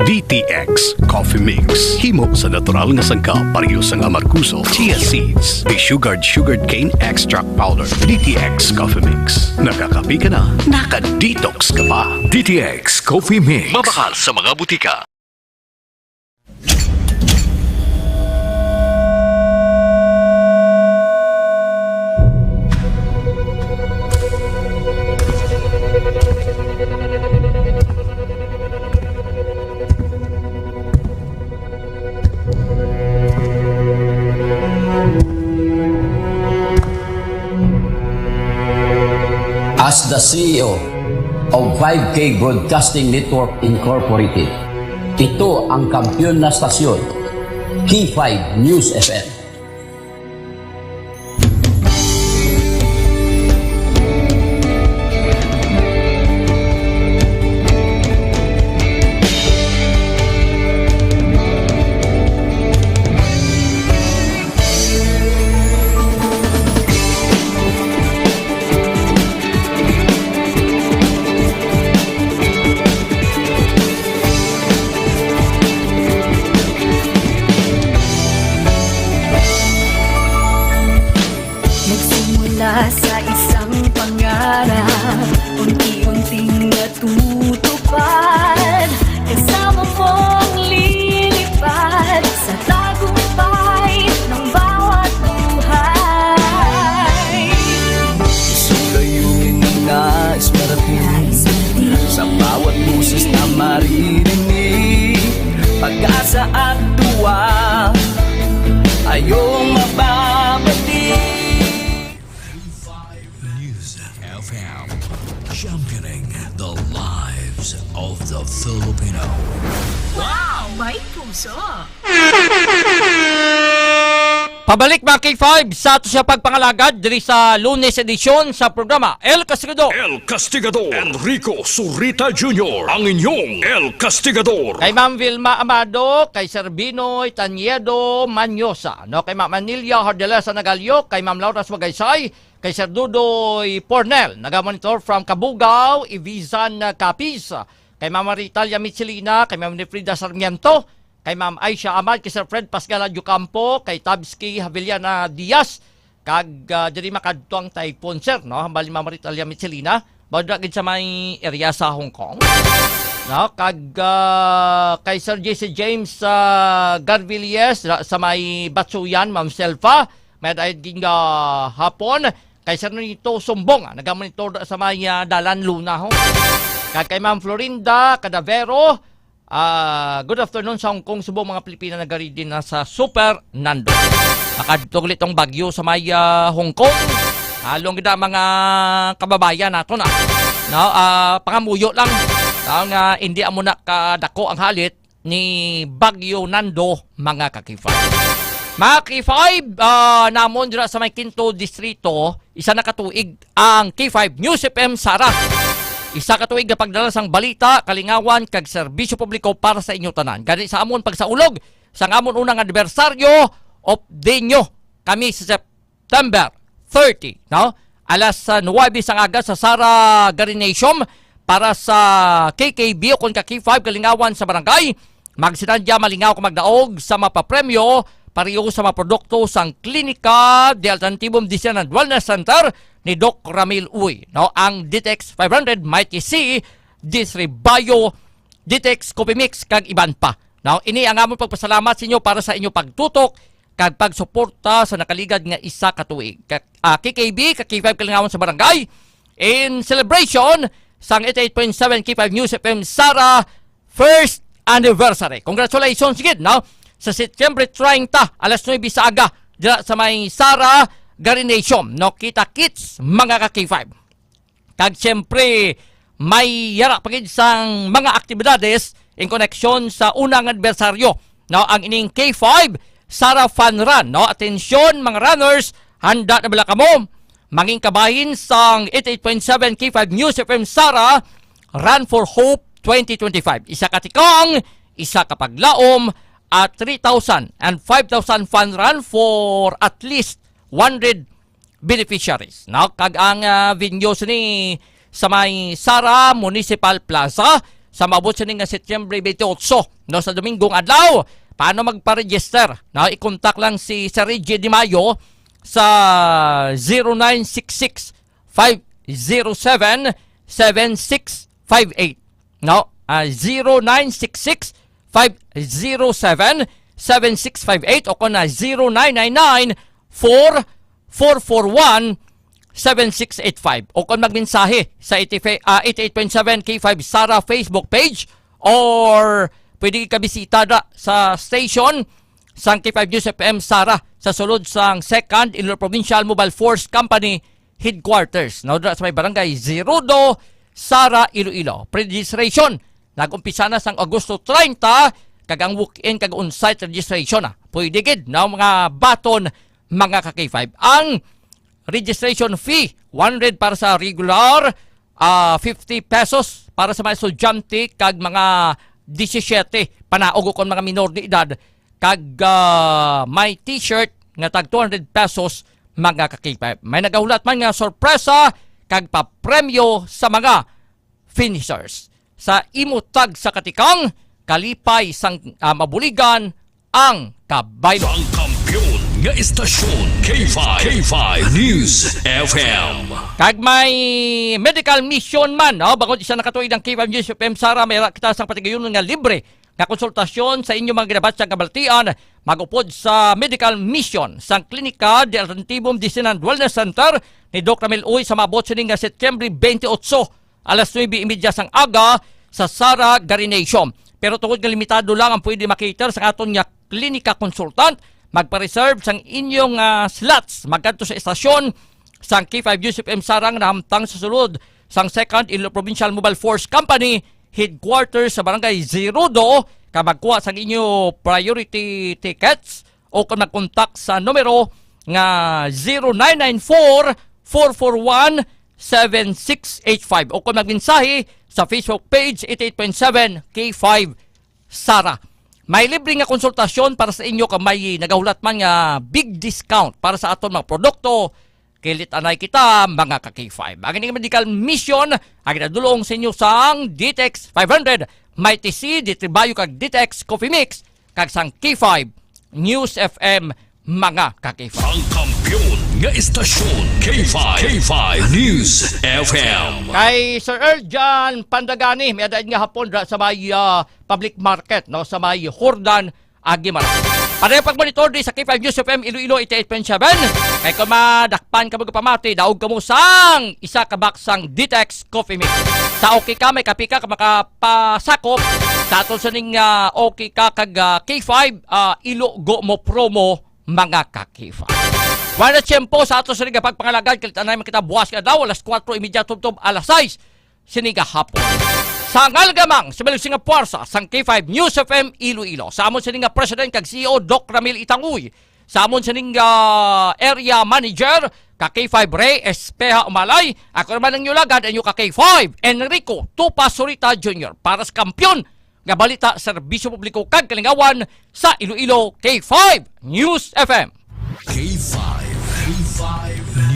D T X Coffee Mix. Himo sa natural nga sangkap, pareho sang amargoso, chia seeds, desugared sugarcane extract powder. D T X Coffee Mix. Nagakape ka na, naka-detox ka pa. D T X Coffee Mix. Mabakal sa mga butika. As the C E O of five K Broadcasting Network Incorporated, ito ang kampiyon na stasyon, K five News F M. Tutupad, kasama mong lilipad sa tagumpay ng bawat buhay. Isang layunin na nais marating, sa bawat boses na maririnig, pag-asa at tuwa, ayong mababati. News F M, championing the lives of the Filipino. Wow! May puso! Pabalik, mga K five, sa ato siya pagpangalagad diri sa Lunes edisyon sa programa El Castigador. El Castigador, Enrico Surita Junior, ang inyong El Castigador. Kay Ma'am Vilma Amado, kay Sir Binoy Tanyedo Manyosa, no, kay Ma'am Anilia Hardelesa Nagalyo, kay Ma'am Laura Suagaysay, kay Sir Dudoy Pornel, nagamonitor from Cabugao, Ibizan, uh, Capiz, kay Ma'am Maritalia Michelina, kay Ma'am Nifrida Sarmiento, kay Ma'am Aisha Ahmad, kay Sir Fred Pascal Adjocampo, kay Tabski Haviliana Diaz, kag, ah, diri makadto ang typhoon, sir, no? Hambal ni Ma'am Maritalia Michelina, mao dira gid sa may area sa Hong Kong. No? Kag, ah, kay Sir J C James, ah, Garvilles, ra- sa may Batsuyan, Ma'am Selfa, may dayon ging, ah, hapon. Kay Sir Nito Sumbong, ah, nagamonitor sa may, ah, Dalan Luna, ho. Kag kay Ma'am Florinda Cadavero, ah, good afternoon sa Hong Kong, subong mga Pilipina nagari din na sa Super Nando. Makadto ulit ang bagyo sa may, ah, Hong Kong. Halong gid ang mga kababayan nato na. No, ah, pangamuyo lang. No, nga hindi amo na kadako ang halit ni Bagyo Nando, mga ka-K five. Mga ka-K five, ah, namon dira sa may Quinto Distrito, isa na ka tuig ang K five News F M Sara. Isa ka tuig nga pagdala sang balita, kalingawan, kag serbisyo publiko para sa inyo tanan. Gani sa amon pagsaulog sang amon unang anibersaryo, updateon nyo kami sa September thirty, no? Alas, ah, nuwebe sang aga sa Sara Garinatium para sa K K B o kon ka K five kalingawan sa barangay. Magsinadya, malingaw ka magdaog sa mapapremyo pareho sa mga produkto sang Klinika de Alternativo Medicine and Wellness Center ni Doc Ramil Uy, no? Ang Ditex five hundred Mighty C, Disrebayo, Ditex Coffee Mix, kag iban pa. No? Ini ang amon pagpasalamat sa inyo para sa inyo pagtutok kag pagsuporta sa nakaligad nga isa ka tuig. Ka, ah, K K B, ka K five kalingawan sa barangay, in celebration sang eighty-eight point seven K five News F M Sara first anniversary. Congratulations gid, no? Sa September treinta, alas nuwebe sa aga, dira sa may Sara Garinatium, no? Kita-kits, mga ka K five. Kag siyempre, may yara pa gid sang mga aktibidades in koneksyon sa unang anibersaryo, no? Ang ining K five Sara Fun Run, no? Atensyon, mga runners, handa na bala kamo? Mangin kabahin sang eighty-eight point seven K five News F M Sara, Run for Hope twenty twenty-five. Isa ka tikang, isa ka paglaom, at three thousand and five thousand fun run for at least one hundred beneficiaries, no? Kag ang, ah, venue sini sa may Sara Municipal Plaza sa maabot sini nga Setyembre twenty-eight, no, sa Dominggo nga adlaw. Paano magpa-register? No, i-contact lang si Sir Reggie Di Mayo sa zero nine six six, five zero seven, seven six five eight. No? Ah, zero nine six six, five zero seven, seven six five eight o kon na zero nine nine nine, four four four one, seven six eight five. O kon magmensahe sa eighty-five, ah, eighty-eight point seven K five Sara Facebook page, or pwede ka bisita da sa station sang K five News F M Sara sa sulod sang Second Iloilo Provincial Mobile Force Company Headquarters, no, dira sa may Barangay Zerudo, Sara, Iloilo. Pre-registration nag-umpisa na sang Agosto treinta, kag ang walk-in kag on-site registration na. Pwede gid, no, mga baton, mga ka K five. Ang registration fee, one hundred para sa regular, ah, fifty pesos para sa mga estudyante kag mga disisiete panaog kon mga minor de edad, kag, ah, may t-shirt nga tag two hundred pesos, mga ka K five. May nagahulat man nga sorpresa kag papremyo sa mga finishers. Sa imo tag sa katikang, kalipay sang, ah, mabuligan ang kabaylo. Ang kampiyon Nga istasyon, K five, K five News F M. Kag may medical mission man, no? Bangod isa na ka tuig ang K five News F M, Sara, may ra kita sang patigayon nga libre nga konsultasyon sa inyo mga ginabatyag nga balatian, mag-upod sa medical mission sang Klinika de Alternativo Medicine and Wellness Center ni Doc Ramil Uy sa maabot sini nga Setyembre twenty-eight, alas nuebe y media sang aga sa Sara Garination. Pero tungod nga limitado lang ang pwede makater sa aton nga klinika consultant, magpa-reserve sang inyong ah, slots. Magkadto sa estasyon sang K five News F M Sara nga nahamtang sa sulod sang Second Iloilo Provincial Mobile Force Company headquarters sa Barangay Zerodo, ka magkuha sang inyo priority tickets o kung magkontak sa numero nga zero nine nine four, four four one, seven six eight five o kung magmensahe sa Facebook page eighty-eight point seven K five Sara. May libre nga konsultasyon para sa inyo kung may nagahulat man nga big discount para sa aton mga produkto. Kilit anay kita, mga ka-K five. Ang ining medical mission, ang ginadulong sa inyo sang D T X five hundred, may T C, D three Bio kag D T X Coffee Mix, kag sang K five News F M, mga ka-K five. Ang kampiyon nga istasyon, K five, K five News F M. Kay Sir Erjan Pandagani, may adain nga hapon ra sa may ah, public market, no, sa may Jordan, Aguimaras. Pareho pag-monitor di sa K five News F M Iloilo eighty-eight point seven. Kay kung madakpan ka magpamati, daog ka mo sang isa ka box sang D T X Coffee Mix. Sa okay ka, may kape ka, ka makapasakop sa ato sa ning ah, okay ka kag ah, K five, ah, ilugo mo promo, mga ka-K five. Wala na tiyempo sa ato sa ning pagpangalagad, kalitan na man kita buwas nga daw, alas kuwatro y media tubtob alas sais sini gahapon. Sa ngalgamang sa malusing nga puwersa sang K five News F M Iloilo, sa amon sini nga President kag C E O, Doc Ramil Itang Uy, sa amon sini nga Area Manager, ka K five Ray Espeha Umalay, ako naman ang inyong lagad, ang inyong ka K five, Enrico Tupa Surita Junior, para sa kampiyon nga balita, serbisyo publiko kag kalingawan sa Iloilo, K five News F M. K five, K five